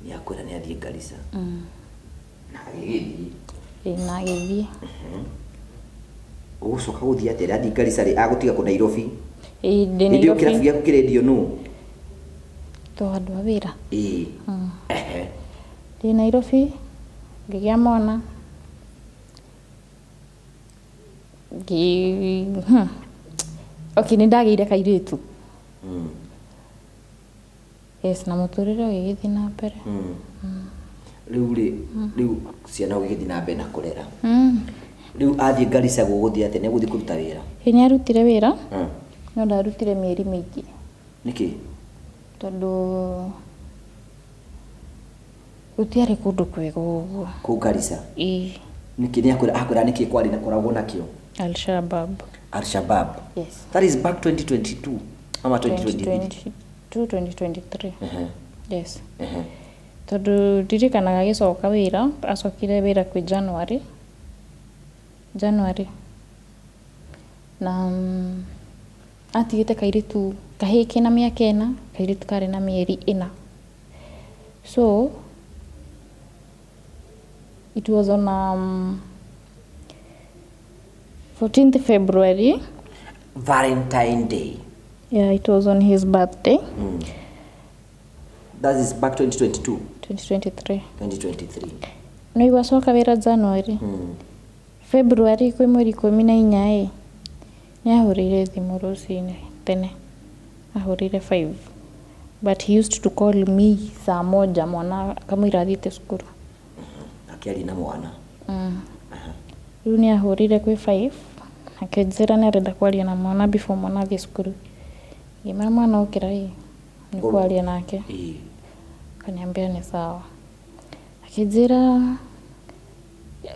Nĩ akwĩra nĩ athiĩ Garissa. Na agĩgĩthiĩ. Na agĩthiĩ. Ũgũcoka gũthiĩ atĩa? Athiĩ Garissa rĩ, agũtiga kũ Nairobi? Ĩĩ, ndĩ Hĩndĩ ĩyo Nairobi. kĩrabu gĩaku kĩrendio nũ? To andũ a wĩra. Ĩĩ. Ehe. Ndĩ Nairobi ngĩgĩa mwana. Okay, nĩ ndagĩire kairĩtu. Yes, na mũtũrĩre ũgĩgĩthiĩ na mbere. Rĩu rĩ, rĩu ciana ũgĩgĩthiĩ na mbere na kũrera. Rĩu athiĩ Garissa gũgũthiĩ atĩa? Nĩ egũthiĩ kũruta wĩra? Ĩĩ, nĩ arutire wĩra, no ndarutire mĩeri mĩingĩ. Nĩkĩ? Tondũ gũtiarĩ kũndũ kwega ũguo. Kũu Garissa? Ĩĩ. Nĩkĩ? Nĩ akwĩra nĩkĩ kwarĩ na koragwo nakĩo? Al-Shabaab. Al-Shabaab. Yes. That is back 2022 ama 2023? 2022, 2023. Yes. Tondũ ndirikanaga agĩcoka wĩra, acokire wĩra kwĩ January. January. Na atigĩte kairĩtu kahĩĩ kena mĩaka 4, kairĩtu karĩ na mĩeri 4. So it was on 14th February. Valentine Day. Yeah, it was on his birthday. That is back 2022. 2023. 2023. No igwacoka wĩra January. February kwĩ mweri 14 ĩ, nĩ ahũrĩire thimũ rũcinĩ tene. Ahũrĩire 5. But he used to call me saa 1 mwana kamũira athiĩte cukuru. Akĩaria na mwana. Rĩu nĩ ahũrĩire kwĩ 5 akĩnjĩra nĩ arenda kwaria na mwana before mwana athiĩ cukuru. Ngĩmwĩra mwana okĩra ĩ, nĩ kwaria nake. Akaniambia ni sawa. Akĩnjĩra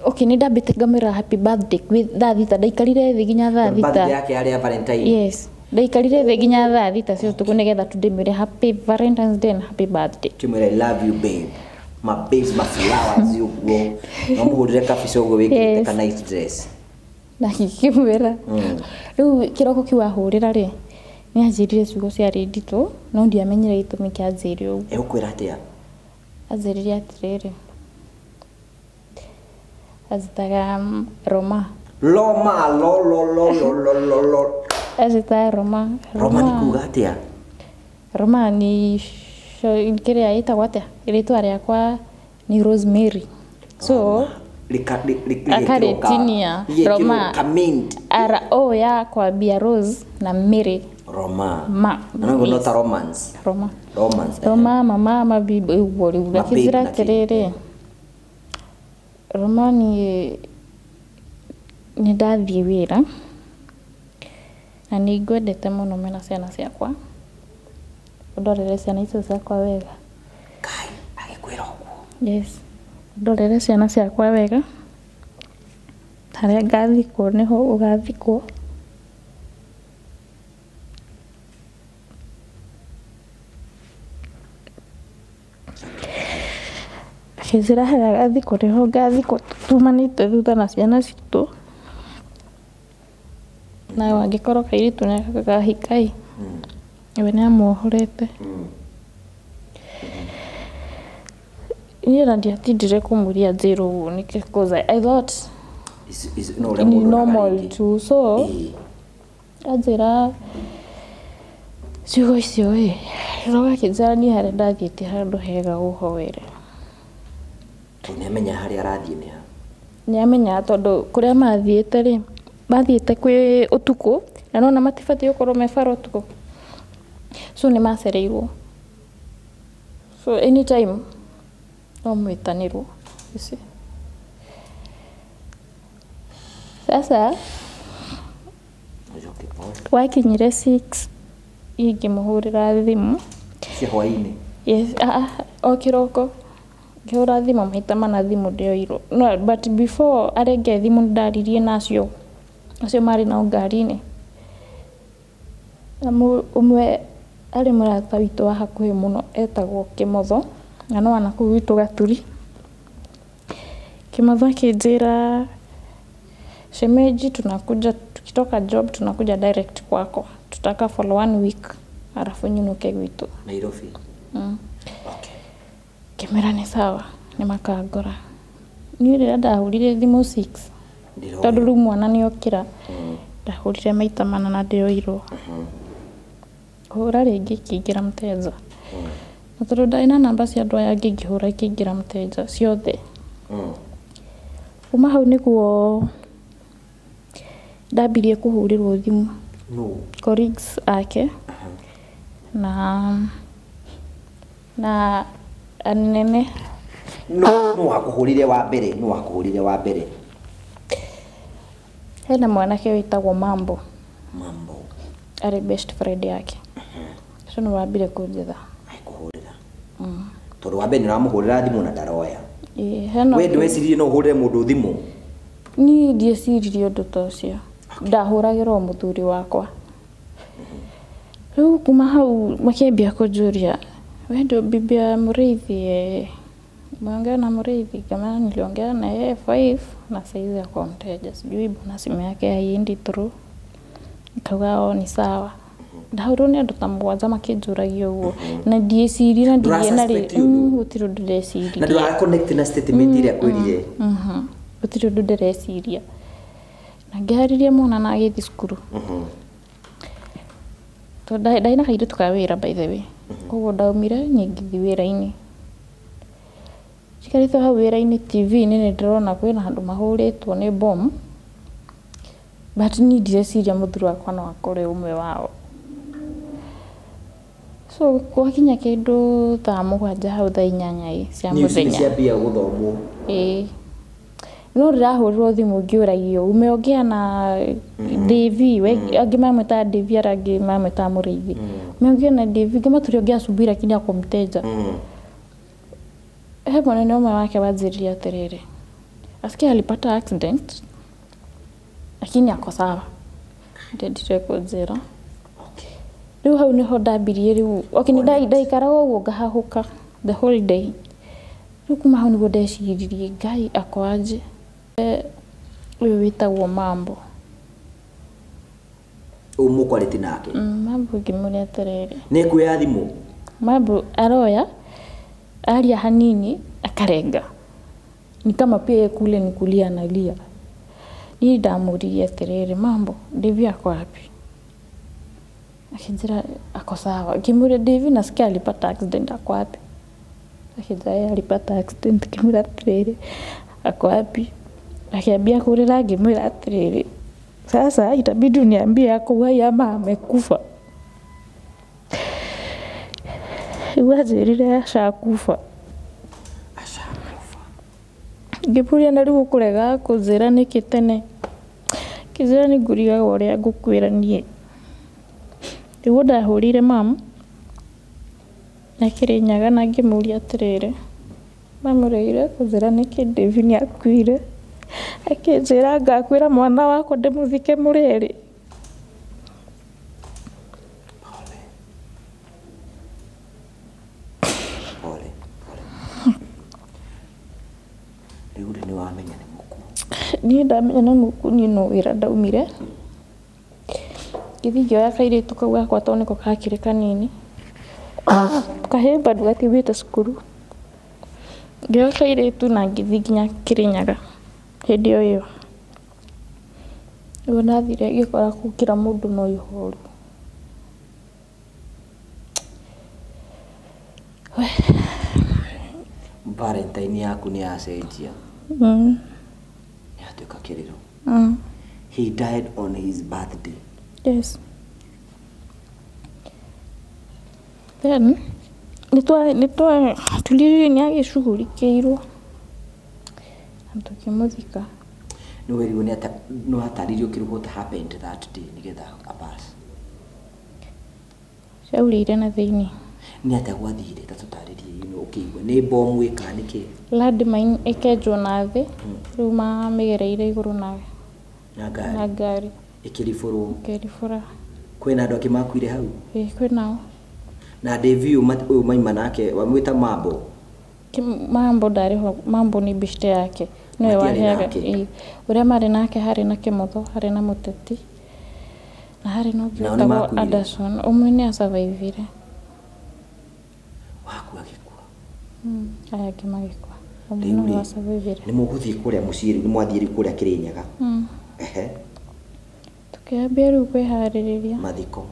okay, nĩ ndambĩte ngamwĩra happy birthday kwĩ thaa 6, ndaikarire thĩ nginya thaa Birthday 6. yake yarĩ ya Valentine. Yes. Ndaikarire thĩ nginya thaa 6 cia ũtukũ nĩgetha tu ndĩmwĩre happy Valentine's Day and happy birthday. Kĩmwĩra I love you babe. My babes, my flowers ũguo. No mũhũrĩre kabica ũguo wĩkĩrĩte Yes. ka night dress. Na ngĩkĩmwĩra. Rĩu kĩroko kĩu ahũrĩra rĩ, nĩ anjĩrire ciugo ciarĩ nditũ, no ndiamenyire gĩtũmi kĩa anjĩre ũguo. Egũkwĩra atĩa? Anjĩrire atĩrĩrĩ, anjĩtaga Roma. Roma, lo lo lo lo lo lo lo. Anjĩtaga Roma. Roma nĩ kuga atĩa? Roma nĩ kĩrĩa ĩtagwo atĩa? Rĩtwa rĩakwa nĩ Rosemary. So akarĩtinia Roma. Kamint. R O ya kwambia Rose na Mary. Roma. Ma. Na no no ta romance. Roma. Romance. Roma mama mabibi ũguo rĩu Mababe akĩnjĩra na kĩ. atĩrĩrĩ, Roma niĩ nĩ ndathiĩ wĩra na nĩ ngwendete mũno mena ciana ciakwa, ũndorere ciana icio ciakwa wega. Kai, agĩkwĩra ũguo. Yes, ũndorere ciana ciakwa wega, harĩa ngathikwo nĩho ũgathikwo. Akĩnjĩra harĩa agathikwo nĩho ngathikwo tumanĩte thutha na ciana citũ. Na angĩkorwo kairĩtu nĩ gakahika ĩ, we nĩ amuohorete. Niĩ ona ndiatindire kũmũria anjĩre ũguo nĩkĩ cause I thought No ũrĩa ni mũndũ onaga normal rĩngĩ. tu. So anjĩra ciugo icio ĩ, roga akĩnjĩra niĩ harĩa ndathiĩte handũ hega ũhoere. Tondũ nĩamenya harĩa arathiĩ nĩ ha. Nĩ amenyaga tondũ kũrĩa mathiĩte rĩ, mathiĩte kwĩ ũtukũ na nĩwona matibatiĩ gũkorwo me bara ũtukũ. So nĩ macereirwo. So anytime no mwĩtanĩrwo. You see. Sasa Ũcoke pole. wakinyire 6 ingĩmũhũrĩra thimũ. Cia hwaĩ-inĩ. Yes, o kĩroko ngĩhũra thimũ maita mana thimũ ndĩoirwo. No, but before arenge thimũ nĩ ndaririe na acio acio marĩ nao ngari-inĩ. Na ũmwe arĩ mũrata witũ wa hakuhĩ mũno etagwo Kĩmotho na no wa nakũu gwitũ Gaturi. Kĩmotho akĩnjĩra shemeji, tunakuja tukitoka job tunakuja direct kwako, tutakaa for 1 week alafu nyinũke gwitũ. Nairobi. Okay. Ngĩmwĩra nĩ sawa, nĩ makangora. Niĩ rĩrĩa ndahũrire thimũ 6 tondũ rĩu mwana nĩokĩra, ndahũrire maita mana na ndĩoirwo. Kũhũra rĩngĩ ikĩingĩra mũteja. Na tondũ ndarĩ na namba cia andũ aya angĩ ngĩhũra ikĩingĩra mũteja ciothe. Kuma hau nĩguo ndambirie kũhũrĩrwo thimũ. Colleagues ake na anene. No wakũhũrire wa mbere, no wakũhũrire wa mbere. Hena mwanake wĩtagwo Mambo. Mambo. Arĩ best friend yake. Ũcio nĩ wambire kũnjetha. Aikũhũrĩra. Tondũ wa mbere nĩ ũramũhũrĩra thimũ na ndaroya. Ĩĩ, hena. We ndweciririe no ũhũrĩre mũndũ thimũ? Niĩ ndieciririe ũndũ ta ũcio. Ndahũragĩrwo mũthuri wakwa. Rĩu kuma hau makĩambia kũnjũria, we ndio bibi ya Mũrĩithi? Umeongea na Mũrĩithi? Kama niliongea na yeye 5 na saizi ako mteja. Sijui mbona simu yake haiendi through. Nikauga o ni sawa. Ndahũrirwo nĩ andũ ta mũgwanja makĩnjũragia ũguo. Na ndiecirie na ndigĩe na gũtirĩ ũndũ ndeciririe. Na ndũra connect na statement ĩrĩa kwĩrire. Gũtirĩ ũndũ ndĩreciria. Na ngĩharĩria mwana na agĩthiĩ cukuru. Tondũ ndarĩ na kairĩtu ka wĩra by the way. Koguo ndaumire niĩ ngĩthiĩ wĩra-inĩ. Njikarĩte hau wĩra-inĩ TV-inĩ nĩ ndĩrona kwĩna handũ mahũrĩtwo nĩ bomu. But niĩ ndireciria mũthuri wakwa no akorwo ũmwe wao. So gwakinya kĩndũ thaa mũgwanja hau thaa inyanya cia mũthenya. News ciambia gũthomwo. Ĩĩ. No ndĩrahũrirwo thimũ ngĩũragio umeongea na Devi, angĩ mamwĩtaga Devi arĩa angĩ mamwĩtaga Mũrĩithi. Umeongea na Devi, ngĩma tuliongea asubuhi lakini ako mteja. He mwanene ũmwe wake wanjĩrire atĩrĩrĩ, asikia alipata accident lakini ako sawa. Ndendire kũnjĩra. Rĩu hau nĩho ndambirie rĩu. Okay, nĩ ndaikaraga ũguo ngahahũka the whole day. Rĩu kuma hau nĩguo ndeciririe Ngai ako aje. Ũyũ wĩtagwo Mambo. Ũyũ mũkwarĩtie nake? Mambo ngĩmũria atĩrĩrĩ. Nĩ ekuoya thimũ? Mambo aroya, aria hanini akarenga. Ni kama pia yeye kule ni kulia analia. Niĩ ndamũririe atĩrĩrĩ, Mambo, Devi ako wapi? Akĩnjĩra ako sawa. Ngĩmũria Devi nasikia alipata accident ako wapi? Akĩnjĩra yeye alipata accident. Ngĩmwĩra atĩrĩrĩ, ako wapi? Akiambia kũrĩra ngĩmwĩra atĩrĩrĩ, sasa itabidi uniambie ako uhai ama amekufa. Rĩu anjĩrire ashakufa. Ashakufa. Ngĩmũria na rĩu ũkũrega kũnjĩra nĩkĩ tene? Akĩnjĩra nĩ ngũrigaga ũrĩa ngũkwĩra niĩ. Nĩguo ndahũrĩire mamu na Kĩrĩnyaga na ngĩmũria atĩrĩrĩ, mamu ũregire kũnjĩra nĩkĩ Devi nĩakuire? Akĩnjĩra ngakwĩra mwana wakwa ndĩmũthike mũrĩ erĩ. Pole. Pole. Rĩu rĩ nĩwamenya nĩ mũkuũ? Niĩ ndamenya nĩ mũkuũ, niĩ no wĩra ndaumire. Ngĩthiĩ ngĩoya kairĩtu kau gakwa tondũ nĩko kakĩrĩ kanini. Kahĩĩ bado gathiĩte cukuru. Ngĩoya kairĩtu na ngĩthiĩ nginya Kĩrĩnyaga hĩndĩ o ĩyo. Rĩu ndathire ngĩkora kũu kila mũndũ no ihoru. Valentine yaku nĩ yacenjia. Yatuĩka kĩrĩro. He died on his birthday. Yes. Then nĩtwa tuliri nĩ agĩcugurikĩirwo na tũkĩmũthika. Nĩ werirwo nĩ ata nĩ watarĩirio kĩrĩa what happened that day nĩgetha apass? Ciaurĩire na thĩinĩ. Nĩ atĩa gwathire ta tũtarĩrie ũkĩigua nĩ bomu ĩka nĩkĩ? Landmine ĩkenjwo na thĩ, rĩu mamĩgereire igũrũ na Na ngari. Ngari. Ĩkĩribũrwo. Ĩkĩribũra. Kwĩna andũ angĩ makuire hau? Ĩĩ kwĩnao. Na Devi ũyũ maima nake wamwĩta Mambo? Mambo ndarĩ ho, Mambo nĩ beshte yake. Nĩwe waheaga. Ũrĩa marĩ nake harĩ na Kĩmotho, harĩ na Mũteti na harĩ na ũngĩ wĩtagwo Anderson. Ũmwe nĩ asurvivire. Waku agĩkua? Aya angĩ magĩkua. Rĩu Rĩu rĩ, wa survive. Nĩ mũgũthiĩ kũrĩa mũciĩ rĩu, nĩ mwathiĩ rĩu kũrĩa Kĩrĩnyaga? Ehe. Tukĩambia rĩu kwĩharĩrĩria mathiko.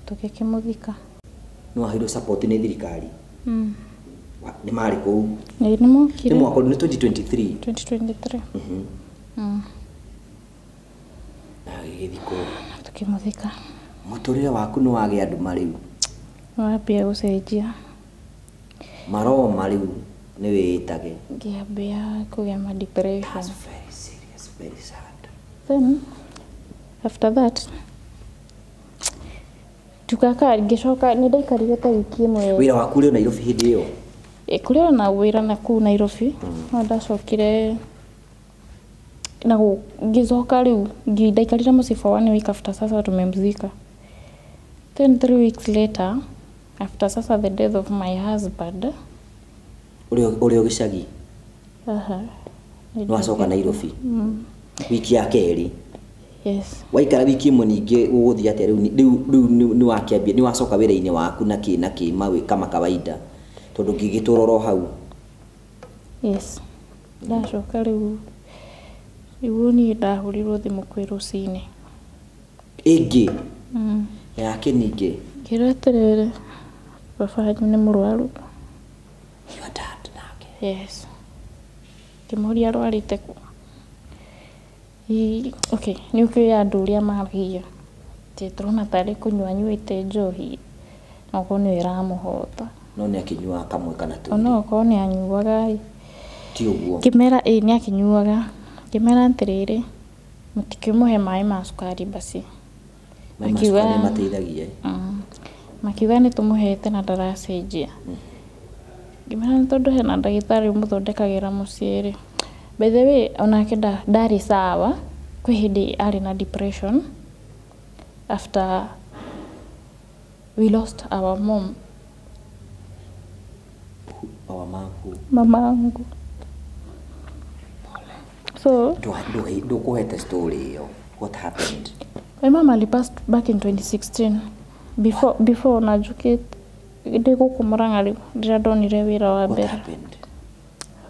Tũgĩkĩmũthika. Nĩ waheirwo support nĩ thirikari? Nĩ marĩ kũu? Ĩĩ, nĩ Nĩ mokire. Mwaka nĩ 2023? 2023. Na gĩgĩthikwo. Tukĩmũthika. Mũtũrĩre waku nĩ wagĩa nduma rĩu? Wambia gũcenjia. Maroma rĩu nĩ wĩĩtage? Ngĩambia kũgĩa ma depression. That's very serious, very sad. Then after that tukaka ngĩcoka nĩ ndaikarire ta wiki ĩmwe. Wĩra waku ũrĩ o Nairobi hĩndĩ ĩyo? Ĩ, kũrĩ ona wĩra na kũu Nairobi, no ndacokire na ngĩcoka rĩu ndaikarire mũciĩ for one week after sasa tumemzika. Then 3 weeks later, after sasa the death of my husband. Ũrĩ o gĩcagi? Aha. Nĩ wacoka Nairobi wiki ya kerĩ? Yes. Waikara wiki ĩmwe ningĩ gũgũthiĩ atĩa rĩu? Rĩu nĩ wakĩambia, nĩ wacoka wĩra-inĩ waku na kĩ na kĩ mawe kama kawaida, tondũ ngĩgĩtũra oro hau? Yes, ndacoka rĩu nĩguo niĩ ndahũrirwo thimũ kwĩ rũcinĩ. Ĩngĩ yake ningĩ? Ngĩrwo atĩrĩrĩ, baba wanyu nĩ mũrwaru. Your dad nake? Yes. Ngĩmũria arwarĩte kũ. Okay, nĩ ũkĩũĩ andũ ũrĩa maragia, atĩ tũrona tarĩ kũnyua anyuĩte njohi, no okorwo nĩyo ĩramũhota. No nĩ akĩnyuaga kamwe kana twĩrĩ? Ona okorwo nĩ anyuaga ĩ. Ti ũguo? Ngĩmera ĩ, nĩ akĩnyuaga. Ngĩmera atĩrĩrĩ, mũtikĩmũhe maĩ ma cukari basi. Maĩ ma cukari nĩ mateithagia. Makiuga nĩ tũmũhete na ndaracenjia. Ngĩmera nĩ tondũ hena ndagĩtarĩ ũmũthondekagĩra mũciĩ rĩ. By the way, onake ndarĩ sawa, kwĩ hĩndĩ arĩ na depression after we lost our mom. Our mom who? Mama yangu. So Ndũkũhete story ĩyo, what happened? My mom alipassed back in 2016, before na njũkĩte ndĩ gũkũ Murang'a rĩu rĩrĩa ndonire wĩra wa What mbere. happened?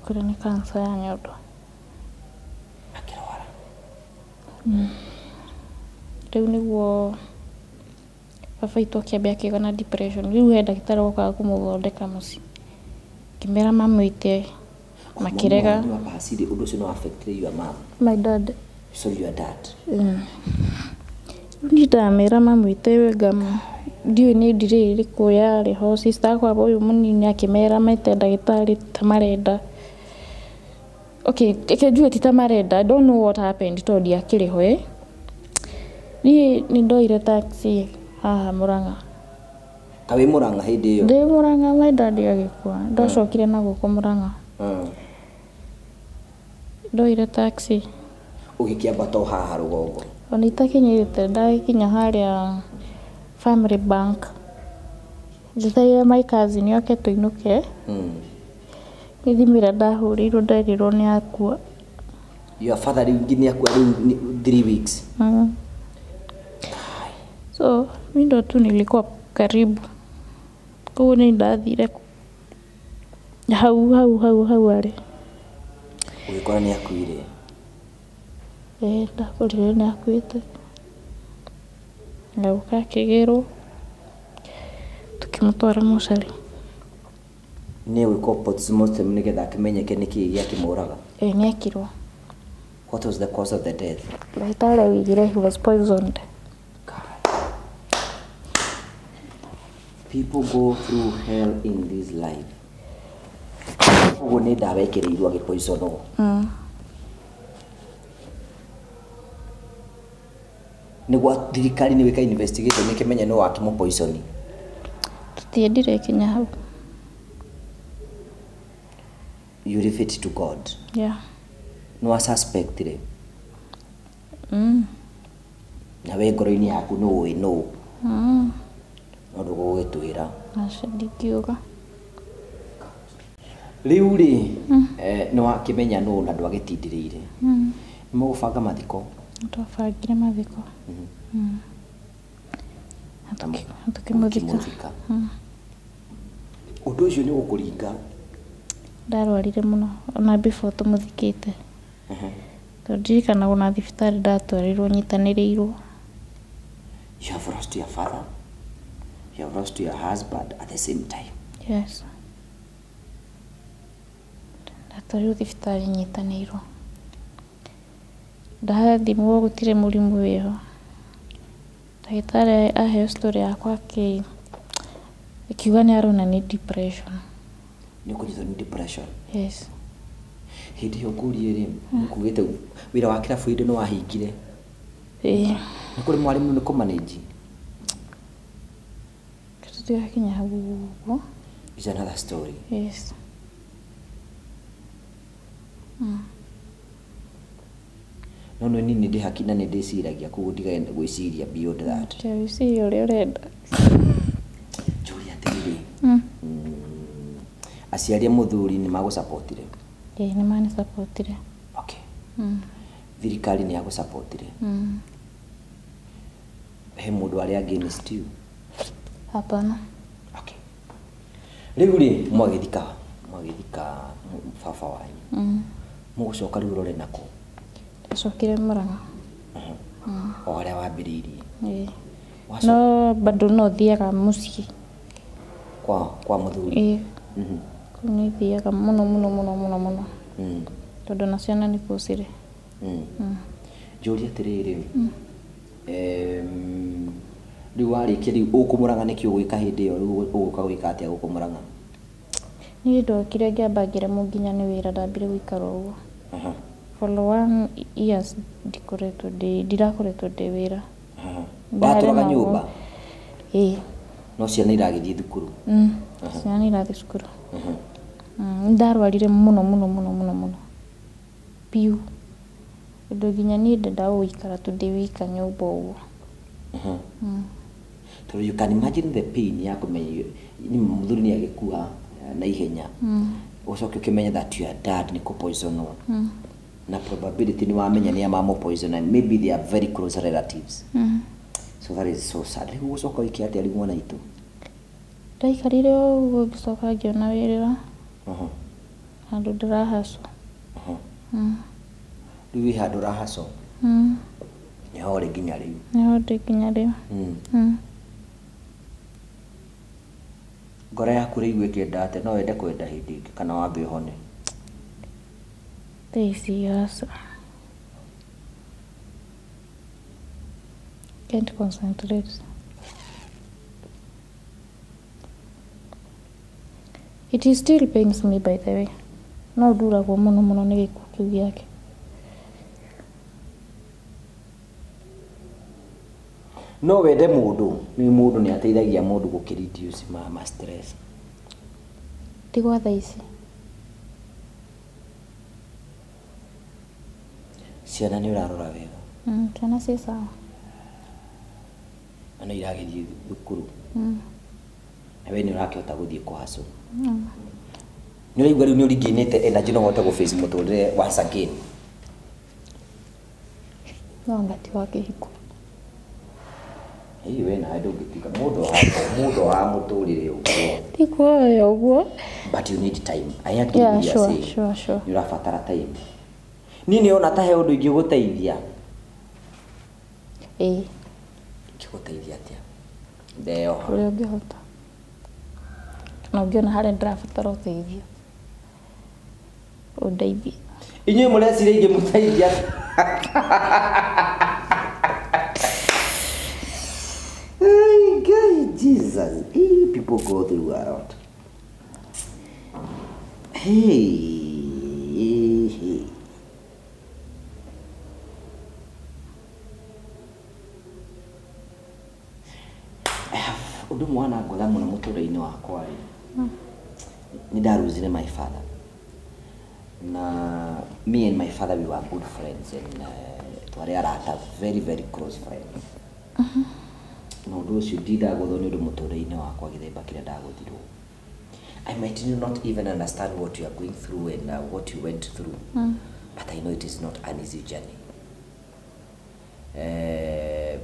Kũrĩ nĩ cancer ya nyondo. Akĩrwara? Rĩu nĩguo baba witũ akĩambia akĩgĩa na depression. Rĩu he ndagĩtarĩ wokaga kũmũthondeka mũciĩ. Ngĩmera mamwĩte, makĩrega. Mami wanyu apacire, ũndũ ũcio no affected your mom? My dad. Sorry, your dad. Rĩu niĩ ndamera mamwĩte ngam ndiũĩ nĩ delay ĩrĩkũ yarĩ ho. Sister akwa ũyũ mũnini akĩmera mete ndagĩtarĩ ta marenda. Okay, reke njuge ti ta marenda. I don't know what happened tondũ ndiakĩrĩ ho ĩ. Niĩ nĩ ndoire taxi haha Murang'a. Ta wĩ Murang'a hĩndĩ ĩyo? Ndĩ Murang'a my dad agĩkua. Ndacokire na gũkũ Murang'a. Ndoire taxi. Ũgĩkĩambata o haha rũgongo? Ona itakinyĩte, ndagĩkinya harĩa Family Bank. Njetereire my cousin oke tũinũke. Nĩ thimũ ĩrĩa ndahũrĩirwo nderirwo nĩ akua. Your father rĩu nĩ akua rĩu 3 weeks? So mi ndo tu nilikuwa karibu. Koguo nĩ ndathire hau hau hau hau arĩ. Ũgĩkora nĩ akuire? Ĩĩ, ndakorire nĩ akuĩte. Agĩũka akĩgĩrwo, tũkĩmũtwara mocarĩ. Nĩ gwĩkwo postmortem nĩgetha akĩmenyeke nĩkĩĩ gĩakĩmũraga? Ĩĩ, nĩ ekirwo. What was the cause of the death? Ndagĩtarĩ augire he was poisoned. People go through hell in this life. Ũguo nĩ ndawa ĩkĩrĩirwo agĩpoisonwo? Nĩguo thirikari nĩ gwĩka investigation nĩkĩmenye nũ wakĩmũpoisoni? Tũtiendire ikinya hau. You leave it to God. Yeah. Nĩ wa suspect rĩ? Na we ngoro-inĩ yaku nĩ ũĩ nũ? No ndũgũgĩtwĩra. Aca, ndingiuga. Rĩu rĩ, nĩ wakĩmenya nũ na ndwagĩtindĩrĩire. Nĩ mũgũbanga mathiko? Twabangire mathiko. Na tũkĩmũthika. Ũkĩmũthika. Ũndũ ũcio nĩ ũgũkũringa. Ndarwarire mũno ona before tũmũthikĩte. Tondũ ndirikanaga ona thibitarĩ ndatwarirwo nyitanĩrĩirwo. You have lost your father, you have lost your husband at the same time. Yes. Ndatwarirwo thibitarĩ nyitanĩirwo. Ndathimwo gũtirĩ mũrimũ wĩho. Ndagĩtarĩ aheo story yakwa akiuga nĩ arona nĩ depression. Nĩ ũkũnyitwo nĩ depression? Yes. Hĩndĩ ĩyo ngũrie rĩ, nĩkugĩte wĩra wa kĩrabu hĩndĩ nĩ wahingire? Ĩĩ. Nĩ kũrĩ mwarimũ nĩ kũmanage? Tũtigakinya hau ũguo. Is another story. Yes. No no niĩ nĩ ndĩ haki na nĩ ndĩciragia koguo ndigage gwĩciria beyond that. Wĩcirie ũrĩa ũrenda. Njũrie atĩrĩrĩ, aciari a mũthuri nĩ magũcapotire? Ĩĩ nĩ manicapotire. Okay. Thirikari nĩ yagũcapotire? He mũndũ arĩa against you? Hapana. Okay. Rĩu rĩ mwagĩthika baba wanyu. Mũgũcoka rĩu ũrore nako? Ndacokire Murang'a. O harĩa wambĩrĩirie? Ĩĩ. No bado no thiaga mũciĩ. Kwa mũthuri? Ĩĩ. Kũu nĩ thiaga mũno mũno mũno mũno mũno. Tondũ na ciana nĩ kũu cirĩ. Njũrie atĩrĩrĩ, rĩu warĩkia rĩu ũkũ Murang'a nĩkĩ ũgwĩka hĩndĩ ĩyo rĩu ũgũka gwĩka atĩa gũkũ Murang'a? Niĩ ndokire ngĩamba ngĩremwo nginya nĩ wĩra ndambire gũikara ũguo. For 1 years ndikoretwo ndĩ ndirakoretwo ndĩ wĩra. Watũraga nyũmba? Ĩĩ. No ciana iragĩthiĩ thukuru? Ciana irathiĩ cukuru. Ndarwarire mũno mũno mũno mũno mũno. Piũ. Tondũ nginya niĩ ndendaga gũikara tu ndĩ wika nyũmba ũguo. Tondũ you can imagine the pain ya kũmenya nĩ mũthuri nĩ agĩkua na ihenya. Ũcoke ũkĩmenya that your dad nĩ kũ-poisonwo. Na probability nĩ wamenya nĩ a mamũ-poison and maybe they are very close relatives. So that is so sad. Rĩu ũgũcoka wĩke atĩa rĩu mwana witũ? Ndaikarire ũguo ngĩcoka ngĩona wĩra. Handũ ndĩrahacwo. Rĩu wĩ handũ ũrahacwo? Nĩho ũrĩ nginya rĩu? Nĩho ndĩ nginya rĩu. Ngoro yaku rĩu ĩkĩenda atĩa? No wende kwenda hĩndĩ ĩngĩ kana wambe ũhone? Thaa ici aca. Can't concentrate. It is still pains me by the way. No nduragwo mũno mũno nĩ gĩkuũ kĩu gĩake. No wende mũndũ, nĩ mũndũ nĩ ateithagia mũndũ gũkĩ-reduce ma stress. Ti gwa thaa ici. Ciana nĩ ũrarora wega? Ciana ciĩ sawa. Na no iragĩthiĩ thukuru? Na we nĩ ũrakĩhota gũthiĩ kũhacwo? Nĩ ũraigua rĩu nĩ ũrigainĩte energy no ũhote gũ-face mũtũrĩre once again? No anga ti wa kĩhiko. Hihi we nawe ndũngĩtiga mũndũ wa mũtũrĩre ũguo. Ti kuoya ũguo. But you need time. I agree with you saying. Sure. Nĩ ũrabatara time. Niĩ nĩ ta he ũndũ ingĩgũteithia. Ĩĩ. Ingĩgũteithia atĩa? Ndeyoha. Ũrĩa ũngĩhota. Kana ũngĩona harĩa ndĩrabatara ũteithio. Ũndeithie. Inyuĩ mũreciria ingĩmũteithia? Hey, God, Jesus. Hey, people go through a lot. Hey, hey. I have ũndũ mwana ngotha mũno mũtũrĩre-inĩ wakwa rĩ. Nĩ ndaruzire my father. Na me and my father we were good friends and twarĩ arata, very very close friends. Na ũndũ ũcio ndindagũthwo nĩ ũndũ mũtũrĩre-inĩ wakwa gĩthemba kĩrĩa ndagũthirwo. I might not even understand what you are going through and what you went through. But I know it is not an easy journey.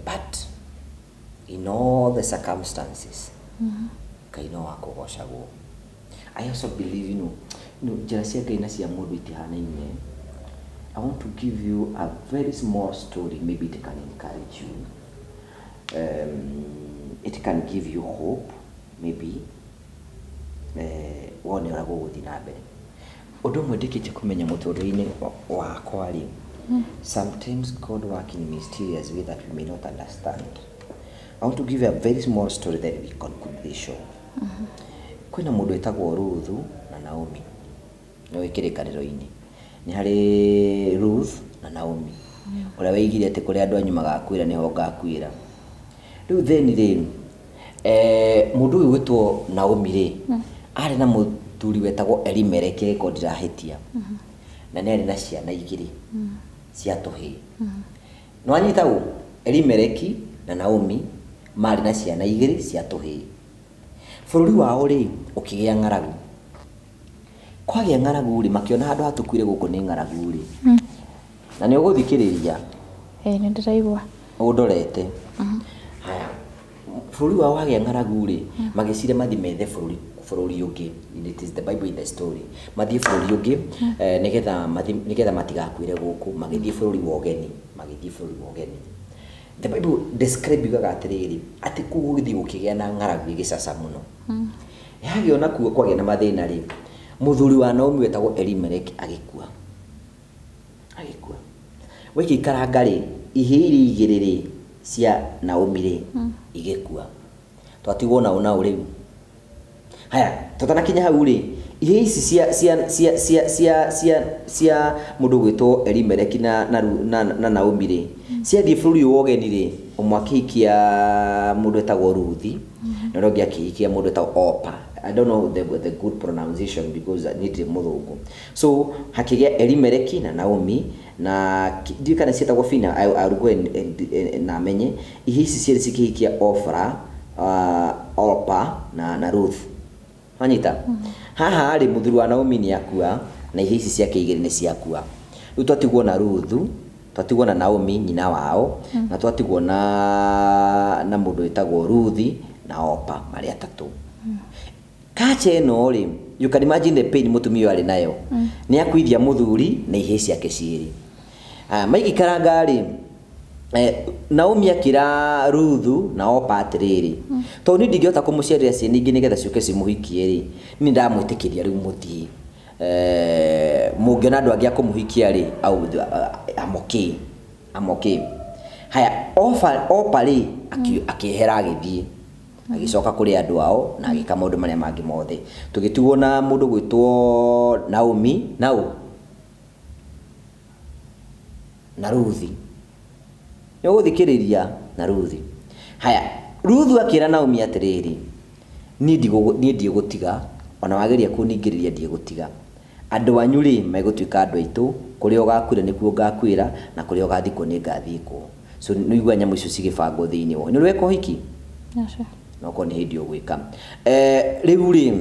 But in all the circumstances, Ngai no wakũgocagwo. I also believe, njĩra cia Ngai na cia mũndũ itihanaine. I want to give you a very small story. Maybe it can encourage you. It can give you hope, maybe. Wone ũrĩa gũgũthiĩ na mbere. Ũndũ ũmwe ndĩkĩtie kũmenya mũtũrĩre-inĩ wakwa rĩ, sometimes God work in mysterious way that we may not understand. I want to give you a very small story that we conclude this show. Kwĩna mũndũ wĩtagwo Ruthu na Naomi. Nĩ kĩrĩkanĩro-inĩ. Nĩ harĩ Ruth na Naomi. Ũrĩa waigire atĩ kũrĩa andũ anyu magakuĩra nĩho ngakuĩra. Rĩu then rĩ, mũndũ ũyũ gwĩtwo Naomi rĩ, arĩ na mũthuri wetagwo Elimeleki angĩkorwo ndirahĩtia. Na nĩ arĩ na ciana igĩrĩ cia tũhĩĩ. Nĩ wanyita ũũ? Elimeleki na Naomi marĩ na ciana igĩrĩ cia tũhĩĩ. Bũrũri wao rĩ, ũkĩgĩa ng'aragu. Kwagĩa ng'aragu rĩ, makĩona handũ hatũkuire gũkũ nĩ ng'aragu rĩ. Na nĩ ũgũthikĩrĩria. Ĩĩ, nĩ ndĩraigua. Ũndorete. Haya, bũrũri wao wagĩa ng'aragu rĩ, magĩciria mathiĩ methe bũrũri ũngĩ. It is the Bible in the story. Mathiĩ bũrũri ũngĩ, nĩgetha matigakuĩre gũkũ, magĩthiĩ bũrũri wa ũgeni, magĩthiĩ bũrũri wa ũgeni. The Bible describe yugaga atĩrĩrĩ, atĩ kũu gũgĩthiĩ gũkĩgĩa na ng'aragu ĩgĩcaca mũno. Yagĩa ona kuo kwagĩa na mathĩna rĩ, mũthuri wa Naomi wetagwo Elimeleki agĩkua. Agĩkua. Wĩkĩikaranga rĩ, ihĩĩ iria igĩrĩ rĩ, cia Naomi rĩ, igĩkua. Twatigwo nao nao rĩu. Haya, tũtanakinya hau rĩ, ihĩĩ ici cia mũndũ ũgwĩtwo Elimeleki na Naomi rĩ, ciathiĩ bũrũri wa ũgeni rĩ, ũmwe akĩhikia mũndũ wetagwo Ruthi, na ũrĩa ũngĩ akĩhikia mũndũ wetagwo Orpa. I don't know the good pronunciation because niĩ ndirĩ mũthũngũ. So hakĩgĩa Elimeleki na Naomi na ndiũĩ kana ciĩtagwo Fina, I will go and na menye. Ihĩĩ ici cierĩ cikĩhikia Ofra, Orpa na Ruth. Wanyita? Haha rĩ, mũthuri wa Naomi nĩ akua na ihĩĩ ici ciake igĩrĩ nĩ ciakua. Rĩu twatigwo na Ruthu, twatigwo na Naomi nyina wao, na twatigwo na mũndũ wĩtagwo Ruthi na Orpa marĩ atatũ. Kacha ĩno rĩ, you can imagine the pain mũtumia ũyũ arĩ nayo. Nĩ akuithia mũthuri na ihĩĩ ciake cierĩ. Maigĩkaranga rĩ, Naomi akĩra Ruthu na Orpa atĩrĩrĩ, tondũ niĩ ndingĩhota kũmũciarĩra ciana ingĩ nĩgetha ciũke cimũhikie rĩ, niĩ ndamwĩtĩkĩria rĩu mũthiĩ. Mũngĩona andũ angĩ a kũmũhikia rĩ, I'm okay. I'm okay. Haya, Orpa rĩ, akĩehera agĩthiĩ. Agĩcoka kũrĩ andũ ao na agĩka maũndũ marĩa mangĩ mothe. Tũgĩtigwo na mũndũ gwĩtwo Naomi, nau na Ruthi. Nĩ ũgũthikĩrĩria na Ruthi. Haya, Ruthu akĩra Naomi atĩrĩrĩ, niĩ ndigũtiga, ona wageria kũningĩrĩria ndigũtiga. Andũ anyu rĩ, megũtuĩka andũ aitũ, kũrĩa ũgakuĩra nĩkuo ngakuĩra, na kũrĩa ũgathikwo nĩ ngathikwo. So nĩ ũigua nyamũ icio cigĩbangwo thĩinĩ wao. Nĩ ũrĩ weka ũhiki? Aca. No korwo nĩ hĩndĩ ũgwĩka. Rĩu rĩ,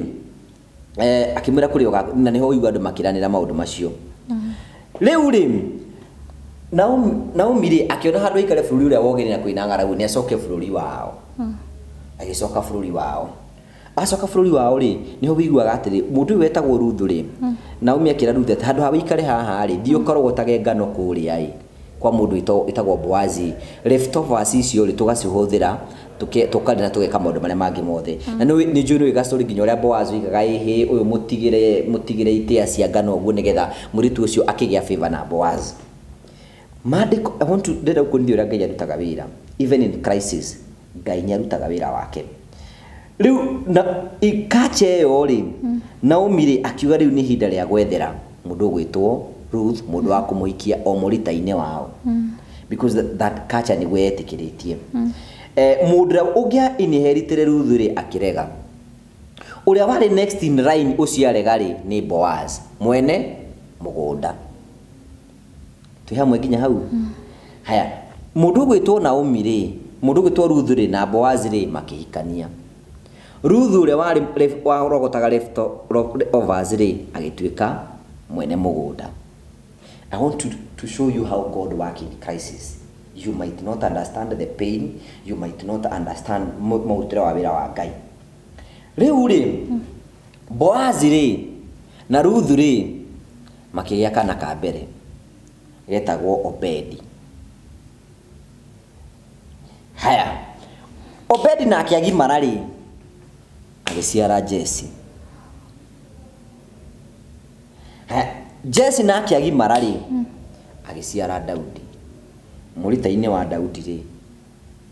akĩmwĩra kũrĩa ũgakuĩra, na nĩho ũigua andũ makĩranĩra maũndũ macio. Rĩu rĩ, Naomi rĩ, akĩona handũ aikare bũrũri ũrĩa wa ũgeni na kwĩna ng'aragu, nĩ acoke bũrũri wao. Agĩcoka bũrũri wao. Acoka bũrũri wao rĩ, nĩho wĩiguaga atĩrĩ, mũndũ ũyũ wetagwo Ruthu rĩ, Naomi akĩra Ruthu atĩ handũ ha wĩikare haha rĩ, thiĩ ũkarogotage ngano kũrĩa ĩ, kwa mũndũ wĩtagwo Boazi. Leftovers icio rĩ, tũgacihũthĩra, tũkarĩa na tũgeka maũndũ marĩa mangĩ mothe. Na nĩ njũĩ nĩ story nginya ũrĩa Boazi oigaga ĩhĩ, ũyũ mũtigĩre itĩa cia ngano ũguo nĩgetha mũirĩtu ũcio akĩgĩa favor na Boazi. Maandĩko, I want to ndĩrenda gũkuonithia ũrĩa Ngai arutaga wĩra. Even in crisis, Ngai nĩ arutaga wĩra wake. Rĩu na ikacha ĩyo rĩ, Naomi rĩ akiuga rĩu nĩ ihinda rĩa gwethera mũndũ ũgwĩtwo Ruth, mũndũ wa kũmũhikia o mũrita-inĩ wao. Because that culture nĩguo yetĩkĩrĩtie. Mũndũ ũrĩa ũngĩa inheritire Ruth rĩ akĩrega. Ũrĩa warĩ next in line ũcio arega rĩ nĩ Boaz, mwene mũgũnda. Twĩ hamwe nginya hau? Haya, mũndũ ũgwĩtwo Naomi rĩ, mũndũ ũgwĩtwo Ruth rĩ na Boaz rĩ makĩhikania. Ruth ũrĩa warĩ warogotaga leftovers rĩ agĩtuĩka mwene mũgũnda. I want to show you how God works in crisis. You might not understand the pain, you might not understand mũrutĩre wa wĩra wa Ngai. Rĩu rĩ, Boazi rĩ na Ruthu rĩ makĩgĩa kana ka mbere getagwo Obedi. Haya, Obedi nake agimara rĩ agĩciara Jesse. Haya, Jesse nake agimara rĩ agĩciara Daudi. Mũrita-inĩ wa Daudi rĩ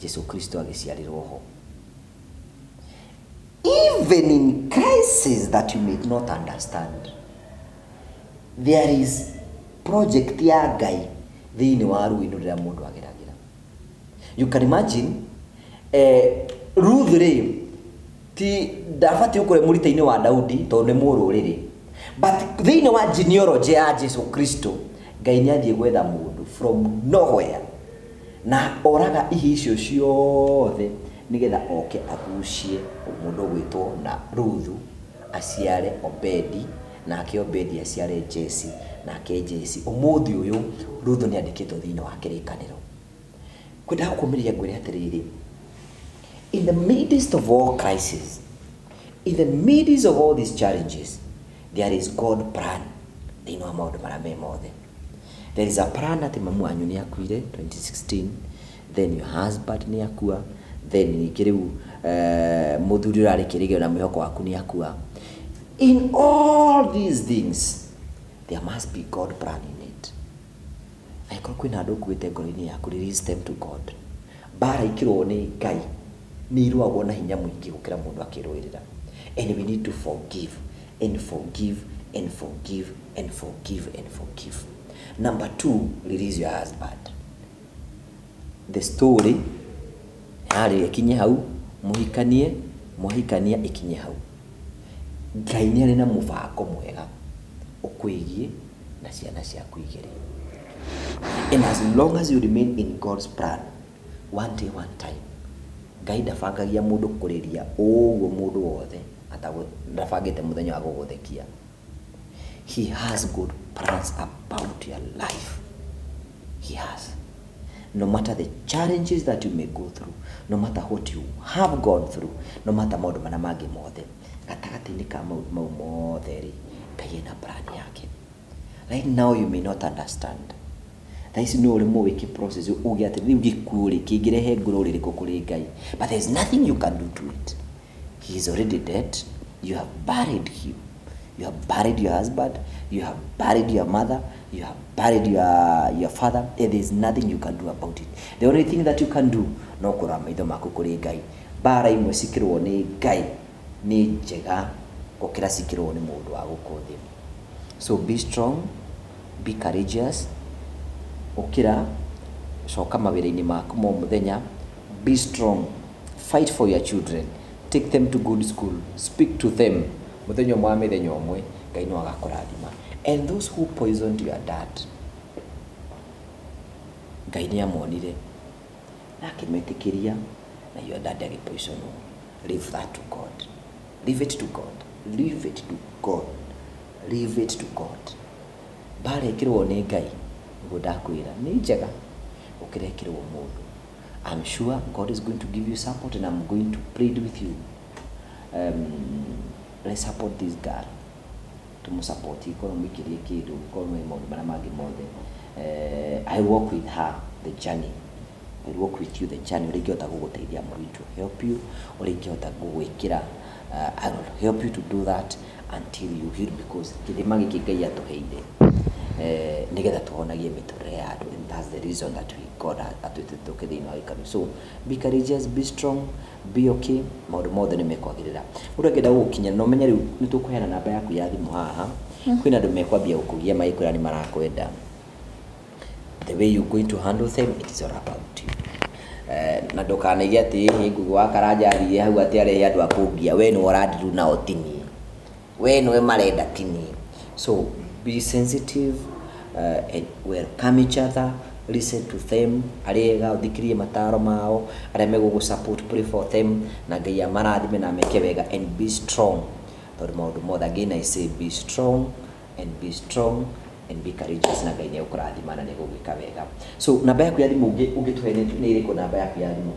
Jesu Kristo agĩciarĩrwo ho. Even in crisis that you may not understand, there is project ya Ngai thĩinĩ wa ruĩ rũrĩa mũndũ ageragĩra. You can imagine Ruth rĩ ti ndabatiĩ gũkorwo mũrita-inĩ wa Daudi tondũ nĩ mũrũrĩrĩ, but thĩinĩ wa genealogy ya Jesu Kristo Ngai nĩ athiĩ gwetha mũndũ from nowhere na oraga ihi icio ciothe nĩgetha oke agucie mũndũ ũgwĩtwo na Ruthu aciare Obedi, nake Obedi aciare Jesse, nake Jesse ũmũthĩ ũyũ Ruthu nĩ andĩkĩtwo thĩinĩ wa kĩrĩkanĩro. Kwendaga kũmĩrĩria ngwĩre atĩrĩrĩ, in the midst of all crises, in the midst of all these challenges, there is God plan thĩinĩ wa maũndũ marĩa me mothe. There is a plan atĩ mamu wanyu nĩ akuire 2016, then your husband nĩ akua, then ningĩ rĩu mũthuri ũrarĩ kĩrĩgĩrĩro na mwĩhoko waku nĩ akua. In all these things, there must be God plan in it. Angĩkorwo kwĩna andũ ũkuĩte ngoro-inĩ yaku, release them to God. Mbara ikĩrũo nĩ Ngai nĩ irũagwo na hinya mũingĩ gũkĩra mũndũ akĩrũĩrĩra. And we need to forgive and forgive and forgive and forgive and forgive. Number 2, release your husband. The story yarĩ ĩkinye hau, mũhikanie, mwahikania ĩkinye hau. Ngai nĩ arĩ na mũbango mwega ũkwĩgiĩ na ciana ciaku igĩrĩ. And as long as you remain in God's plan, one day, one time, Ngai ndabangagia mũndũ kũrĩria ũguo mũndũ wothe ndabangĩte mũthenya wa gũgũthekia. He has good plans about your life. He has. No matter the challenges that you may go through, no matter what you have gone through, no matter maũndũ marĩa mangĩ mothe, gatagatĩ-inĩ ka maũndũ mau mothe rĩ, Ngai ena plan yake. Right now you may not understand. Thaa ici no ũremwo wĩke process uge atĩ rĩu gĩkuũ rĩ kĩngĩrehe ngũrũ rĩrĩkũ kũrĩ Ngai, but there is nothing you can do to it. He is already dead. You have buried him. You have buried your husband. You have buried your mother. You have buried your father. And there is nothing you can do about it. The only thing that you can do no kũrora maitho maku kũrĩ Ngai. Mbara imwe cikĩrwo nĩ Ngai nĩ njega gũkĩra cikĩrwo nĩ mũndũ wa gũkũ thĩ. So be strong, be courageous. Ũkĩra, coka mawĩra-inĩ maku ma mũthenya. Be strong, fight for your children, take them to good school, speak to them. Mũthenya ũmwe wa mĩthenya ũmwe Ngai no agakũrathima. And those who poisoned your dad, Ngai nĩ amonire na akĩmetĩkĩria, na your dad agĩpoisonwo. Leave that to God. Leave it to God. Leave it to God. Leave it to God. Mbara ĩkĩrwo nĩ Ngai, nĩguo ndakwĩra, nĩ njega gũkĩra ĩkĩrwo mũndũ. I'm sure God is going to give you support, and I'm going to plead with you. Let's support this girl. Tũmũsupport, korwo mũikĩrie kĩndũ, korwo mwĩ maũndũ marĩa mangĩ mothe. I walk with her the journey. I walk with you the journey. Ũrĩa ingĩhota gũgũteithia, I'm going to help you. Ũrĩa ingĩhota gũgwĩkĩra, I will help you to do that until you heal, because kĩthima gĩkĩ Ngai atũheire nĩgetha tũhonagie mĩtũrĩre ya andũ, and that's the reason that we God atwĩtĩte tũke thĩinĩ wa gĩikaro. So be courageous, be strong, be okay. Maũndũ mothe nĩ mekwagĩrĩra. Mũndũ angĩenda gũgũkinyĩra, na ũmenye rĩu nĩ tũkũheana namba yaku ya thimũ haha. Kwĩna andũ mekwambia gũkũgia magĩkwĩra nĩ marakwenda. The way you're going to handle them, it is all about you. Na ndũkanaige atĩ hĩ Ngugi wa Karanja athire hau atĩ arehe andũ a kũngia, we nĩwe ũrandiru nao tini, we nĩwe marenda tini. So be sensitive, and welcome each other, listen to them, arĩa ega ũthikĩrĩrie mataro mao, arĩa megũgũ support, pray for them, na Ngai amarathime na meke wega, and be strong. Tondũ maũndũ mothe, again I say, be strong and be strong and be courageous, na Ngai nĩegũkũrathima na nĩegũgwĩka wega. So namba yaku ya thimũ ũngĩtũhe nĩ ĩrĩkũ namba yaku ya thimũ?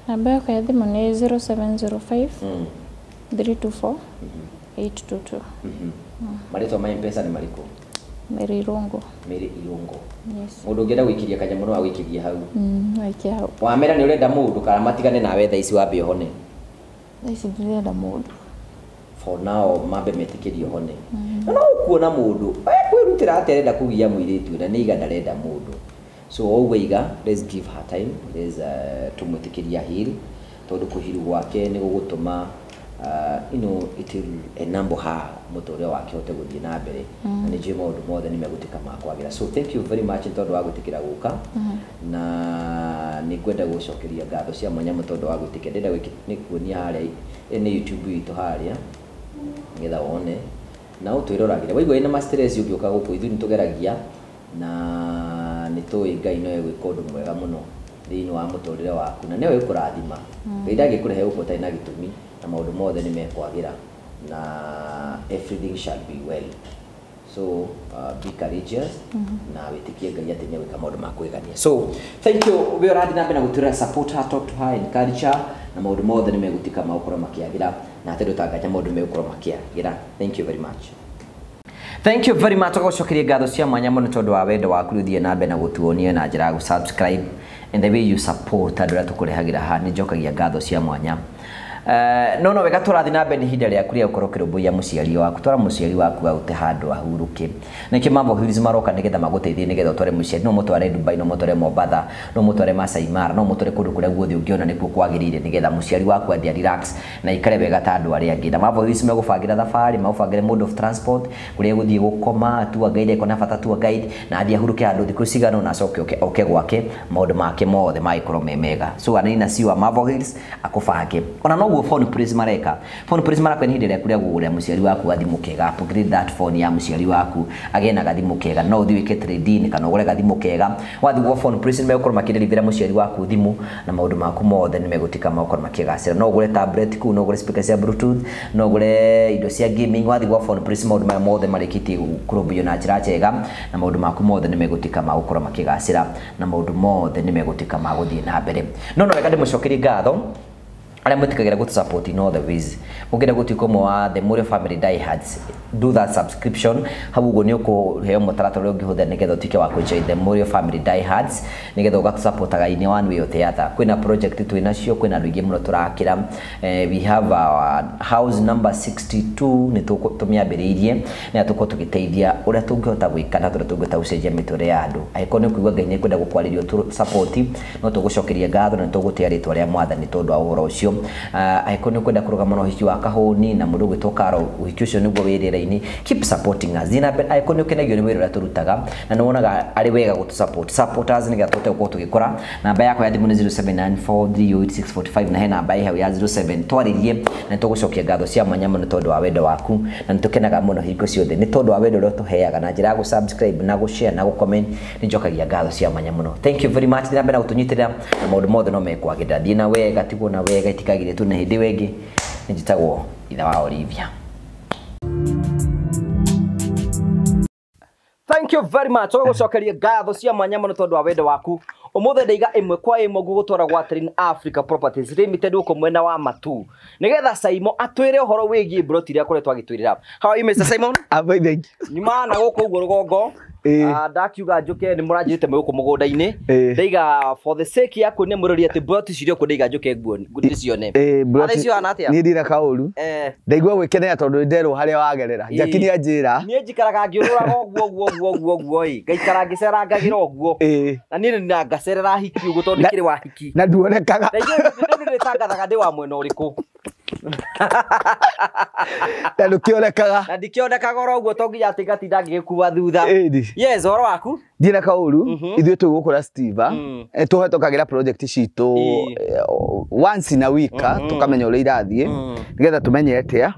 Namba yakwa ya thimũ nĩ 0705 324 822. Marĩtwa ma M-Pesa nĩ marĩkũ? Mary Irungu. Mary Irungu. Yes. Mũndũ ũngĩenda gũikĩria kanyamũ no agũikĩrie hau. Waikia hau. Wamera nĩ ũrenda mũndũ kana matigane nawe thaa ici wambe ũhone? Thaa ici ndirenda mũndũ. For now mambe metĩkĩrie ũhone. Na no ũkuona mũndũ kwĩrutĩra atĩ arenda kũgia mũirĩtu na nĩ iga ndarenda mũndũ. So ũguo iga, let's give her time, let's tũmwĩtĩkĩrie heal tondũ kũhiru gwake nĩ gũgũtũma you know, it will enable her mũtũrĩre wake ũhote gũthiĩ na mbere. Na nĩ njũĩ maũndũ mothe nĩ megũtuĩka ma kwagĩra. So thank you very much nĩ tondũ wa gwĩtĩkĩra gũka. Na nĩ ngwenda gũcokeria ngatho cia mwanya mũno tondũ wa gwĩtĩkĩra. Ndĩrenda nĩ kuonia harĩa nĩ YouTube itũ harĩa nĩgetha wone na ũtwĩroragĩre. Waigua wĩna ma stress ũngĩũka gũkũ ithuĩ nĩ tũgeragia na nĩ tũĩ Ngai no egwĩka ũndũ mwega mũno thĩinĩ wa mũtũrĩre waku na nĩwe ũkũrathima. Ngai ndangĩkũrehe gũkũ ũtarĩ na gĩtũmi na maũndũ mothe nĩ mekwagĩra na everything shall be well. So be courageous na wĩtĩkie Ngai atĩ nĩ egwĩka maũndũ ma kwĩgania. So thank you we ũrathiĩ na mbere na gũtwĩra support her, talk to her, encourage her na maũndũ mothe nĩ megũtuĩka ma gũkorwo makĩagĩra na hatarĩ ũtanganya maũndũ megũkorwo makĩagĩra. Thank you very much. Thank you very much. Tũgũcokeria ngatho cia mwanya mũno tondũ wa wendo waku ũthiĩ na mbere na gũtuonia na njĩra ya gũ-subscribe and the way you support andũ arĩa tũkũrehagĩra haha nĩ njokagia ngatho cia mwanya. No wega tũrathiĩ na mbere nĩ ihinda rĩaku rĩa gũkorwo ũkĩrũmbũiya mũciari waku. Twara mũciari waku aute handũ ahurũke. Nĩkĩo Marvel Hills maroka nĩgetha magũteithie nĩgetha ũtware mũciari. No ũmũtware Dubai, no ũmũtware Mombatha, no ũmũtware Masai Mara, no ũmũtware kũndũ kũrĩa guothe ũngĩona nĩkuo kwagĩrĩire nĩgetha mũciari waku athiĩ relax na aikare wega ta andũ arĩa angĩ. Na Marvel Hills megũbangĩra thabarĩ, magũbangĩre mode of transport, kũrĩa egũthiĩ gũkoma, tour guide angĩkorwo nĩ abata tour guide, na athiĩ ahurũke handũ thikũ cigana ũna acoke oke gwake, maũndũ make mothe magĩkorwo me mega. So anini na wa Marvel Hills akũbange. Ona noguo phone praise mareka. Phone praise mareka nĩ ihinda rĩaku rĩa kũgũrĩra mũciari waku gathimũ kega. Upgrade that phone ya mũciari waku agĩe na gathimũ kega. No ũthiĩ wĩke trade-in kana ũgũre gathimũ kega. Wathiĩ gwa phone praise nĩ megũkorwo makĩdeliver mũciari waku thimũ na maũndũ maku mothe nĩ megũtuĩka ma gũkorwo makĩgacĩra. No ũgũre tablet kũu, no ũgũre speaker cia bluetooth, no ũgũre indo cia gaming. Wathiĩ gwa phone praise maũndũ maya mothe marĩkĩtie kũrũmbũiyo na njĩra njega na maũndũ maku mothe nĩ megũtuĩka ma gũkorwo makĩgacĩra na maũndũ mothe nĩ megũtuĩka ma gũthiĩ na mbere. No wega ndĩmũcokerie ngatho arĩa mwĩtĩkagĩra gũtũ support in all the ways. Ũngĩenda gũtuĩka ũmwe wa the Mũrĩo Family Diehards, do that subscription. Hau ũguo nĩ ũkũheo mũtaratara ũrĩa ũngĩhũthĩra nĩgetha ũtuĩke wa kũ-join the Mũrĩo Family Diehards nĩgetha ũgatũsupportaga in one way or the other. Kwĩna project twĩ nacio, kwĩna andũ aingĩ mũno tũrakĩra. We have our house number 62 nĩ tũmĩambĩrĩirie nĩ tũkorwo tũgĩteithia ũrĩa tũngĩhota gwĩka na ũrĩa tũngĩhota gũcenjia mĩtũrĩre ya andũ. Angĩkorwo nĩ ũkũigua Ngai nĩ ekwenda gũkwarĩria ũtũ support, no tũgũcokeria ngatho na tũgũtĩa rĩtwa rĩa Mwathani tondũ wa ũhoro ũcio. Angĩkorwo nĩ ũkwenda kũrũgama na ũhiki wa Kahũni na mũndũ ũgwĩtwo Karo, ũhiki ũcio nĩguo wĩ rĩera-inĩ, keep supporting us. Thiĩ na mbere, angĩkorwo nĩ ũkenagio nĩ wĩra ũrĩa tũrutaga na nĩ wonaga arĩ wega gũtũ support, support us nĩgetha tũhote gũkorwo tũgĩkũra. Namba yakwa ya thimũ nĩ 0794380645 na he namba ĩ hau ya 07 twarĩrie na nĩtũgũcokia ngatho cia mwanya mũno tondũ wa wendo waku na nĩtũkenaga mũno hingo ciothe nĩ tondũ wa wendo ũrĩa ũtũheaga na njĩra ya gũ-subscribe na gũ-share na gũ-comment. Nĩ njokagia ngatho cia mwanya mũno. Thank you very much. Thiĩ na mbere na gũtũnyitĩrĩra na maũndũ mothe no mekwagĩrĩra. Thiĩ na wega, tigwo na wega, itikagire tu na hĩndĩ wengĩ. Nĩ njĩtagwo ithe wa Olivia. Thank you very much. Ũgũcokeria ngatho cia mwanya mũno tondũ wa wendo waku. Ũmũthĩ ndaiga ĩmwe kwa ĩmwe ngũgũtwara gwa Trin Africa Properties Limited gũkũ mwena wa Matu nĩgetha Simon atwĩre ũhoro wĩgiĩ broti iria akoretwo agĩtwĩrĩra. How are you Mr. Simon? I'm fine, thank you. Nyuma na gũkũ ũguo rũgongo. Ndakiuga njũke nĩ mũranjĩrĩte mwĩ gũkũ mũgũnda-inĩ. Ndaiga for the sake ya kuonia mũrori atĩ broti cirĩ okuo ndaiga njũke nguo ndĩcione. Broti Thaa ici ũhana atĩa? Niĩ ndirĩ kaũru. Ndaigua gwĩkenera tondũ nderwo harĩa wagerera. Jackie nĩ anjĩra. Niĩ njikaraga ngĩũrũraga ũguo ũguo ũguo ũguo ũguo ĩ. Ngaikara ngĩcerangagĩra ũguo. Na niĩ nĩ ngacerera hiki ũguo tondũ ndikĩrĩ wa hiki. Na nduonekaga. Na ithuĩ nĩrĩtangathaga ndĩ wa mwena ũrĩkũ. Na ndũkĩonekaga. Na ndikĩonekaga oro ũguo to nginya atĩ ngatinda ngĩgĩkua thutha. Yes, ũhoro waku? Ndirĩ na kaũru. Ithuĩ twĩ gũkũ na Steve. Tũhetũkagĩra project citũ once in a week, tũkamenya ũrĩa irathiĩ nĩgetha tũmenye atĩa.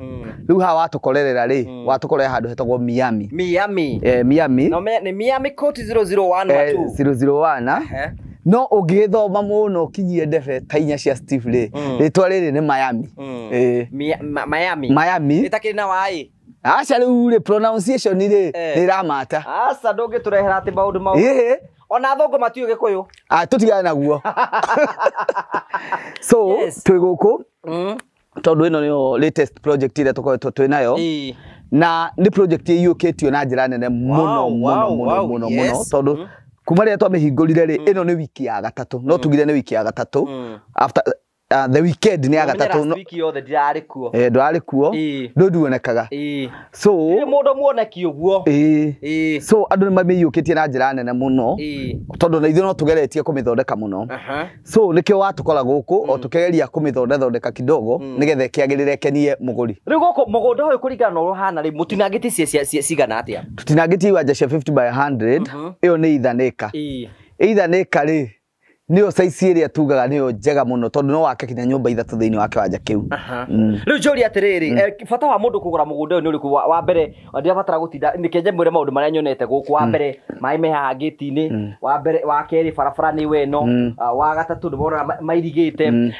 Rĩu haha watũkorerera rĩ, watũkorera handũ hetagwo Miami. Miami. Miami. No nĩ Miami Court 001 wa 2. 001. No ũngĩgĩthoma mũno ũkinyie ndebe ta inya cia Steve rĩ, rĩtwa rĩrĩ nĩ Miami. Miami. Miami. Ĩtakĩrĩ na waĩ. Aca rĩu rĩ pronunciation rĩ nĩ ĩramata. Aca ndũngĩtũrehera atĩ maũndũ mau. Ona athũngũ matiũĩ Gĩkũyũ. Tũtigane naguo. So Yes. twĩ gũkũ. Tondu ĩno nĩyo latest project ĩrĩa tũkoretwo twĩ nayo. Na nĩ project ĩiyũkĩtio na njĩra nene mũno mũno mũno mũno mũno, tondu kuma rĩrĩa twamĩhingũrire rĩ, ĩno nĩ wiki ya gatatũ, no tugire nĩ wiki ya gatatũ after the weekend nĩ ya gatatũ. Wiki yothe ndirarĩ kuo. Ndwarĩ kuo, ndũnduonekaga. So nĩ mũndũ muoneki ũguo. So andũ nĩ mamĩiyũkĩtie na njĩra nene mũno, tondũ na ithuĩ no tũgeretie kũmĩthondeka mũno. So nĩkĩo watũkora gũkũ o tũkĩgeria kũmĩthondethondeka kidogo nĩgetha ĩkĩagĩrĩre ĩkenie mũgũri. Rĩu gũkũ mũgũnda ũyũ kũringana na ũrĩa ũhana rĩ, mũtinangĩtie cigana atĩa? Tũtinangĩtie iwanja cia 50 by 100. Ĩyo nĩ ithanĩka. Ithanĩka rĩ, nĩyo size ĩrĩa tugaga nĩyo njega mũno, tondũ no wake kinya nyũmba ithatũ thĩinĩ wa kĩwanja kĩu. Rĩu njũrie atĩrĩrĩ, bata wa mũndũ kũgũra mũgũnda ũyũ nĩ ũrĩkũ? Wa mbere ndirabatara gũtinda nĩkĩnje mwĩre maũndũ marĩa nyonete gũkũ. Wa mbere maĩ me haha ngĩti-inĩ, wa mbere, wa kerĩ barabara nĩ weno, wa gatatũ nĩ wona mairigĩte,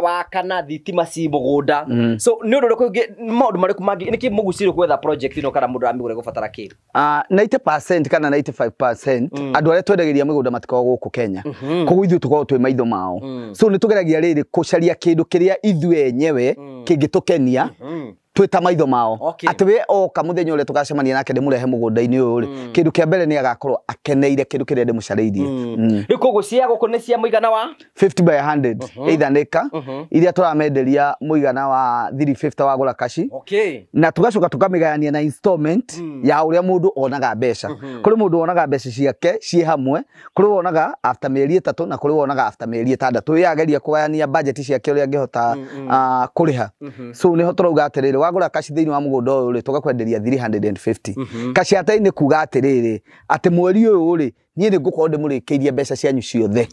wa kana thitima ci mũgũnda. So nĩ ũndũ ũrĩkũ ũngĩ, maũndũ marĩkũ mangĩ nĩkĩ mũgucĩrĩrio gwetha project ĩno, kana mũndũ aramĩgũra gũbatara kĩ? 90% kana 95% andũ arĩa twendagĩria mĩgũnda matikoragwo gũkũ Kenya, koguo ithuĩ tũkoragwo twĩ maitho mao. So nĩ tũgeragia rĩrĩ kũcaria kĩndũ kĩrĩa ithuĩ enyewe kĩngĩtũkenia twĩ ta maitho mao. Atĩ we oka mũthenya ũrĩa tũgacemania nake ndĩmũrehe mũgũnda-inĩ ũyũ rĩ, kĩndũ kĩa mbere nĩ agakorwo akeneire kĩndũ kĩrĩa ndĩmũcarĩirie. Rĩu koguo cia gũkũ nĩ cia mũigana wa 50 by 100 ithanĩka, iria tũramenderia mũigana wa 350 wagũra kaci. Na tũgacoka tũkamĩgayania na installment ya ũrĩa mũndũ onaga mbeca. Kũrĩ mũndũ wonaga mbeca ciake ciĩ hamwe, kũrĩ wonaga after mĩeri 3, na kũrĩ wonaga after mĩeri 6. Yageria kũgayania budget ciake ũrĩa angĩhota kũrĩha. So nĩho tũrauga atĩrĩrĩ, wagũra kaci thĩinĩ wa mũgũnda ũyũ rĩ, tũgakwenderia 350. Kaci atai nĩ kuga atĩrĩrĩ, atĩ mweri ũyũ rĩ, niĩ nĩ ngũkorwo ndĩmũrĩkĩirie mbeca cianyu ciothe.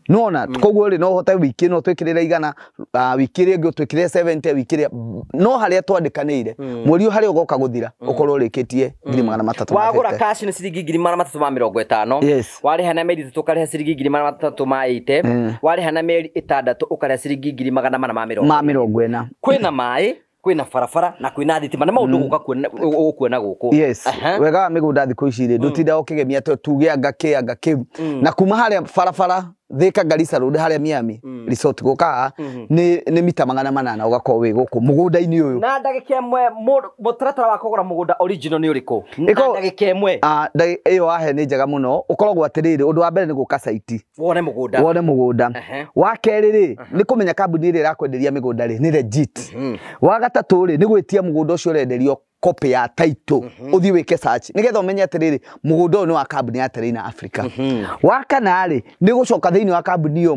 Nĩwona, koguo rĩ, no ũhote wiki ĩno twĩkĩrĩre 100, wiki ĩrĩa ĩngĩ ũtwĩkĩrĩre 70, wiki ĩrĩa no harĩa twandĩkanĩire mweri ũyũ harĩa ũgoka gũthira ũkorwo ũrĩkĩtie 350. Wagũra cash nĩ ciringi 350. Warĩha na mĩeri 3 ũkarĩha ciringi 380. Warĩha na mĩeri 6 ũkarĩha ciringi 440. Kwĩna maĩ, kwĩna barabara na kwĩna thitima, na maũndũ gũka kuona gũkũ. Yes. Wega wa mĩgũnda thikũ ici rĩ, ndũtindaga ũkĩgemia atĩ tuge anga kĩ anga kĩu. Na kuma harĩa barabara Thika Garissa Road harĩa Miami Resort gũka nĩ mita 800 ũgakorwo wĩ gũkũ mũgũnda-inĩ ũyũ. Na ndagĩka ĩmwe, mũtaratara wa kũgũra mũgũnda original nĩ ũrĩkũ? Na ndagĩka ĩmwe. Ĩyo wahe nĩ njega mũno. Ũkoragwo atĩrĩrĩ, ũndũ wa mbere nĩ gũka site. Wone mũgũnda. Wone mũgũnda. Wa kerĩ rĩ, nĩ kũmenya kambuni ĩrĩa ĩrakwenderia mĩgũnda rĩ, nĩ legit. Wa gatatũ rĩ, nĩ gwĩtia mũgũnda ũcio ũrenderio copy ya title, ũthiĩ wĩke search nĩgetha ũmenye atĩrĩrĩ, mũgũnda ũyũ nĩ wa kambuni ya Terrain Africa. Wa kana rĩ, nĩ gũcoka thĩinĩ wa kambuni ĩyo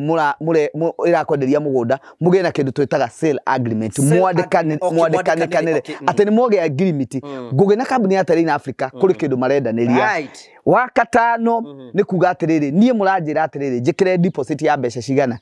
ĩrakwenderia mũgũnda, mũgĩe na kĩndũ twĩtaga sale agreement, mwandĩkanĩre atĩ nĩ mwagĩa agreement ngũgĩ na kambuni ya Terrain Africa kũrĩ kĩndũ marendanĩria. Wa katano nĩ kuga atĩrĩrĩ, niĩ mũranjĩra atĩrĩrĩ, njĩkĩre deposit ya mbeca cigana.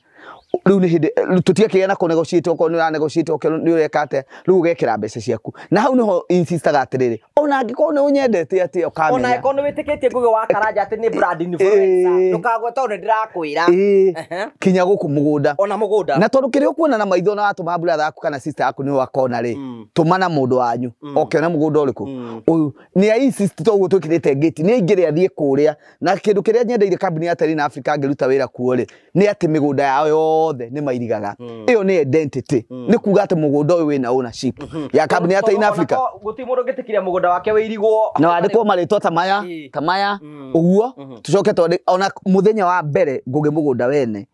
Rĩu nĩ hĩndĩ tũtiakĩgĩa na kũnegotiate, okorwo nĩ ũranegotiate, okorwo nĩ ũreka atĩa, rĩu ũgekĩra mbeca ciaku. Na hau nĩho insistaga atĩrĩrĩ, ona angĩkorwo nĩ ũnyendete atĩa ũkamenya, ona angĩkorwo nĩ wĩtĩkĩtie Ngugi wa Karanja atĩ nĩ brand influencer, ndũkagwe tondũ nĩndĩrakwĩra kinya gũkũ mũgũnda, ona mũgũnda. Na tondũ kĩrĩa ũkuona na maitho na watũma brother yaku kana sister yaku nĩ wakona rĩ, tũma na mũndũ wanyu oke ona mũgũnda ũrĩkũ ũyũ. Nĩ insist toguo twĩkĩrĩte gate, nĩ aingĩre athiĩ kũrĩa. Na kĩndũ kĩrĩa nyendeire kambuni ya Terrain Africa ngĩruta wĩra kuo rĩ, nĩ atĩ mĩgũnda yao yothe nĩ mairigaga. Ĩyo nĩ identity, nĩ kuga atĩ mũgũnda ũyũ wĩna ownership ya kambuni ya Terrain Africa. Gũtirĩ mũndũ ũngĩtĩkĩria mũgũnda wake wĩirigwo na wandĩkwo marĩtwa ta maya ta maya ũguo. Tũcoke twandĩke ona mũthenya wa mbere Ngugi mũgũnda wene,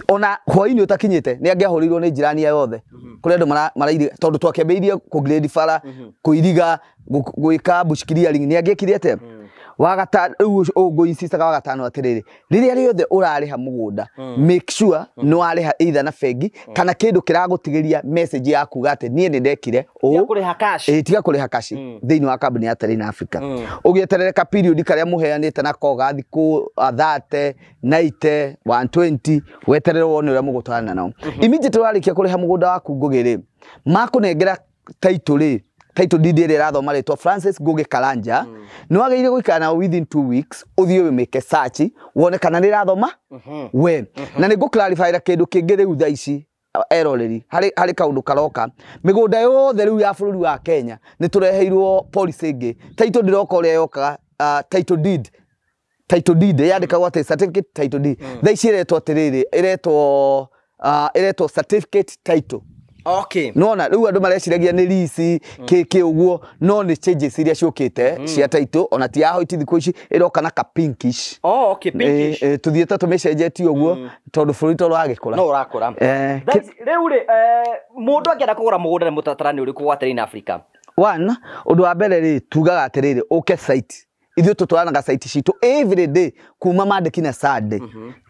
ona hwainĩ ũtakinyĩte nĩ angĩahũrĩirwo nĩ jirani yothe kũrĩa andũ marairiga, tondũ twakĩambĩrĩirie kũgrade bara, kũiriga, gwĩka bush clearing, nĩ angĩekire atĩa. Wa gatano rĩu ũngũ insistaga wa gatano atĩrĩrĩ, rĩrĩa rĩothe ũrarĩha mũgũnda, make sure nĩ warĩha either na bengi kana kĩndũ kĩragũtigĩria message ya kuga atĩ niĩ nĩ ndekire ũũ, tiga kũrĩha cash thĩinĩ wa kambuni ya Terrain Africa. Ũgĩeterere ka period karĩa mũheanĩte nako ga thikũ 30, 90, 120, weterere wone ũrĩa mũgũtwarana nao. Immediately warĩkia kũrĩha mũgũnda waku Ngugi rĩ, makũnengera title rĩ, title deed ĩrĩa ĩrathoma rĩtwa Francis Ngugi Karanja, nĩ wagĩrĩire gũikara nao within 2 weeks, ũthiĩ ũmĩke search wone kana nĩ ĩrathoma we. Na nĩ ngũ-clarify kĩndũ kĩngĩ rĩu thaa ici eroreri, harĩ kaũndũ karoka. Mĩgũnda yothe rĩu ya bũrũri wa Kenya nĩ tũreheirwo policy ĩngĩ. Title ndĩroka ũrĩa yokaga, title deed, title deed yandĩkagwo atĩ certificate title deed. Thaa ici ĩretwo atĩrĩrĩ, ĩretwo certificate title. Okay. Nona rĩu andũ mareciragia nĩ lease kĩ ũguo, no nĩ changes iria ciũkĩte cia title, ona ti ya white thikũ ici ĩroka na ka pinkish. Oh, okay, pinkish. Tũthiĩte tũmĩcenjetie ũguo tondũ bũrũri to ũragĩkũra. No ũrakũra. Rĩu rĩ, mũndũ angĩenda kũgũra mũgũnda nĩ mũtaratara nĩ ũrĩkũ wa Terrain Africa? One, ũndũ wa mbere rĩ, tugaga atĩrĩrĩ, ũke site. Ithuĩ tũtwaranaga site citũ every day kuma Monday kinya Sunday,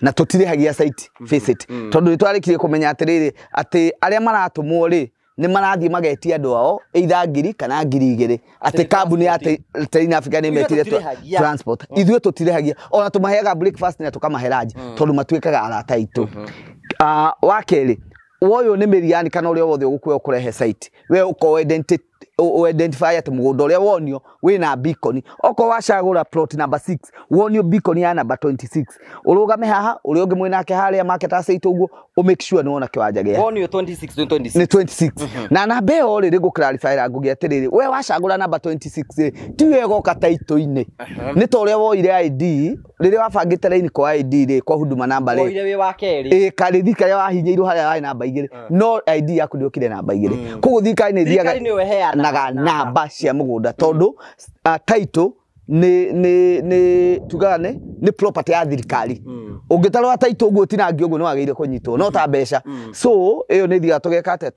na tũtirĩhagia site visit, tondũ nĩ twarĩkirie kũmenya atĩrĩrĩ atĩ arĩa maratũmwo rĩ nĩ marathiĩ magetia andũ ao either 1000 kana 2000, atĩ kambuni ya Terrain Africa nĩ metire transport. Ithuĩ tũtirĩhagia, ona tũmaheaga breakfast na tũkamahe lunch, tondũ matuĩkaga arata aitũ. Wa kerĩ, woyũ nĩ mĩriani kana ũrĩa wothe ũgũkuoya ũkũrehe site, we ũkorwo identify atĩ mũgũnda ũrĩa wonio wĩna beacon. Okorwo wacagũra plot number 6, wonio beacon ya number 26, ũrũgame haha, ũrĩa ũngĩ mwĩnake harĩa market asset ũguo, ũ make sure nĩ wona kĩwanja gĩa wonio 26 26 nĩ 26. Na namba ĩyo rĩ, rĩngũ clarify ra ngũgĩa atĩrĩrĩ, we wacagũra namba 26 rĩ, ti we goka taitũ-inĩ, nĩ ta ũrĩa woire ID rĩrĩa wabangĩte raini kwa ID rĩ, kwa huduma namba rĩ, woire wĩ wa kerĩ, karĩthi karĩa wahinyĩirwo harĩa warĩ namba 2, no ID yaku ndĩokire namba 2. Koguo thirikari nĩ ĩthiaga naga namba cia mũgũnda, tondũ title nĩ tugaga nĩ property ya thirikari. Ũngĩtarora title ũguo ũtinangio ũguo nĩ wagĩrĩire kũnyitwo, no ta mbeca. So ĩyo nĩ thiaga tũgeka atĩa,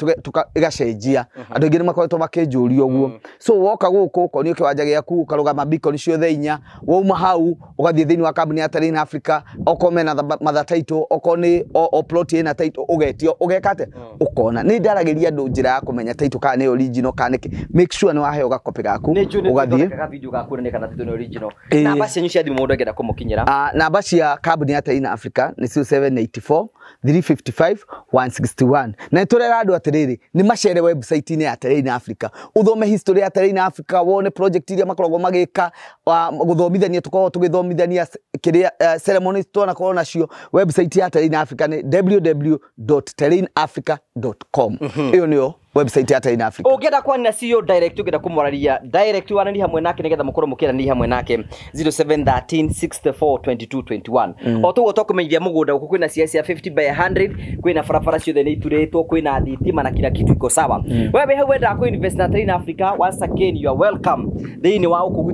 ĩgacenjia. Andũ aingĩ nĩ makoretwo makĩnjũria ũguo. So woka gũkũ ũkonio kĩwanja gĩaku, ũkarũgama beacon ciothe inya, wauma hau ũgathiĩ thĩinĩ wa kambuni ya Terrain Africa, okorwo mena matha title, okorwo nĩ o plot ĩna title, ũgetio ũgeka atĩa, ũkona. Nĩ ndaragĩria andũ njĩra ya kũmenya title kana nĩ original kana nĩkĩ. Make sure nĩ waheo gakopi gaku ũgathiĩ. Video ga kuonania kana title nĩ original. Namba cianyu cia thimũ mũndũ angĩenda kũmũkinyĩra? Namba cia kambuni ya Terrain Africa nĩ 0784 355 161. Na nĩtũrera andũ atĩrĩrĩ, nĩ macere website-inĩ ya Terrain Africa, ũthome history ya Terrain Africa, wone project iria makoragwo magĩka, gũthomithania tũkoragwo tũgĩthomithania kĩrĩa ceremonies twanakorwo nacio. Website ya Terrain Africa nĩ www.terrainafrica.com. Ĩyo nĩyo website ya Terrain Africa. Ũngĩenda kwaria na CEO direct, ũngĩenda kũmwararia direct, waranĩrie hamwe nake nĩgetha mũkorwo mũkĩaranĩria hamwe nake 0713 64 22 21. O toguo tũkũmenyithia mũgũnda gũkũ kwĩna cia 50 by 100, kwĩna barabara ciothe nĩ iturĩtwo, kwĩna thitima na kila kitu iko sawa. Wewe wĩ hau wendaga kũ invest na Terrain Africa, once again you are welcome thĩinĩ wa gũkũ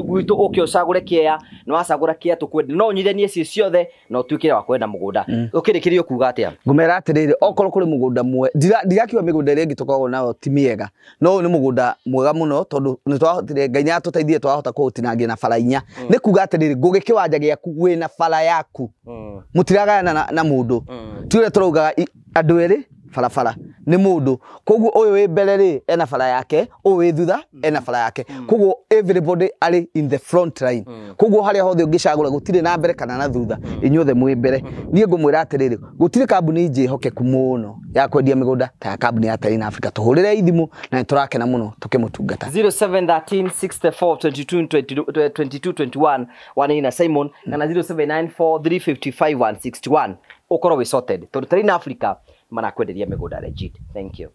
gwitũ, ũke ũcagũre kĩea, na wacagũra kĩea tũkwenda no ũnyithanie ciĩ ciothe na ũtuĩke wa kwenda mũgũnda. Ũkĩrĩkĩria ũkuga atĩa? Ngũmera atĩrĩrĩ, okorwo kũrĩ mũgũnda mwe, ndirakiuga mĩgũnda ĩrĩa ĩngĩ tũkoragwo nayo ti mĩega, no ũyũ nĩ mũgũnda mwega mũno, tondũ nĩ twahotire, Ngai nĩ atũteithie twahota kũũtinangia na bara inya. Nĩ kuga atĩrĩrĩ, ngũgĩ kĩwanja gĩaku wĩna bara yaku, mũtiragayana na mũndũ. Ti ũrĩa tũraugaga andũ erĩ barabara nĩ mũndũ. Koguo ũyũ wĩ mbere rĩ ena bara yake, ũyũ wĩ thutha ena bara yake. Koguo everybody arĩ in the front line. Koguo harĩa hothe ũngĩcagũra gũtirĩ na mbere kana na thutha, inyuothe mwĩ mbere. Niĩ ngũmwĩra atĩrĩrĩ, gũtirĩ kambuni njĩhokeku mũno ya kwendia mĩgũnda ta ya kambuni ya Terrain Africa. Tũhũrĩre ithimũ na nĩtũrakena mũno tũkĩmũtungata. 0713 64 22 22 21 wanĩi na Simon, kana 0794 355 161 ũkorwo wĩ sorted, tondũ Terrain Africa marakwenderia mĩgũnda legit. Thank you.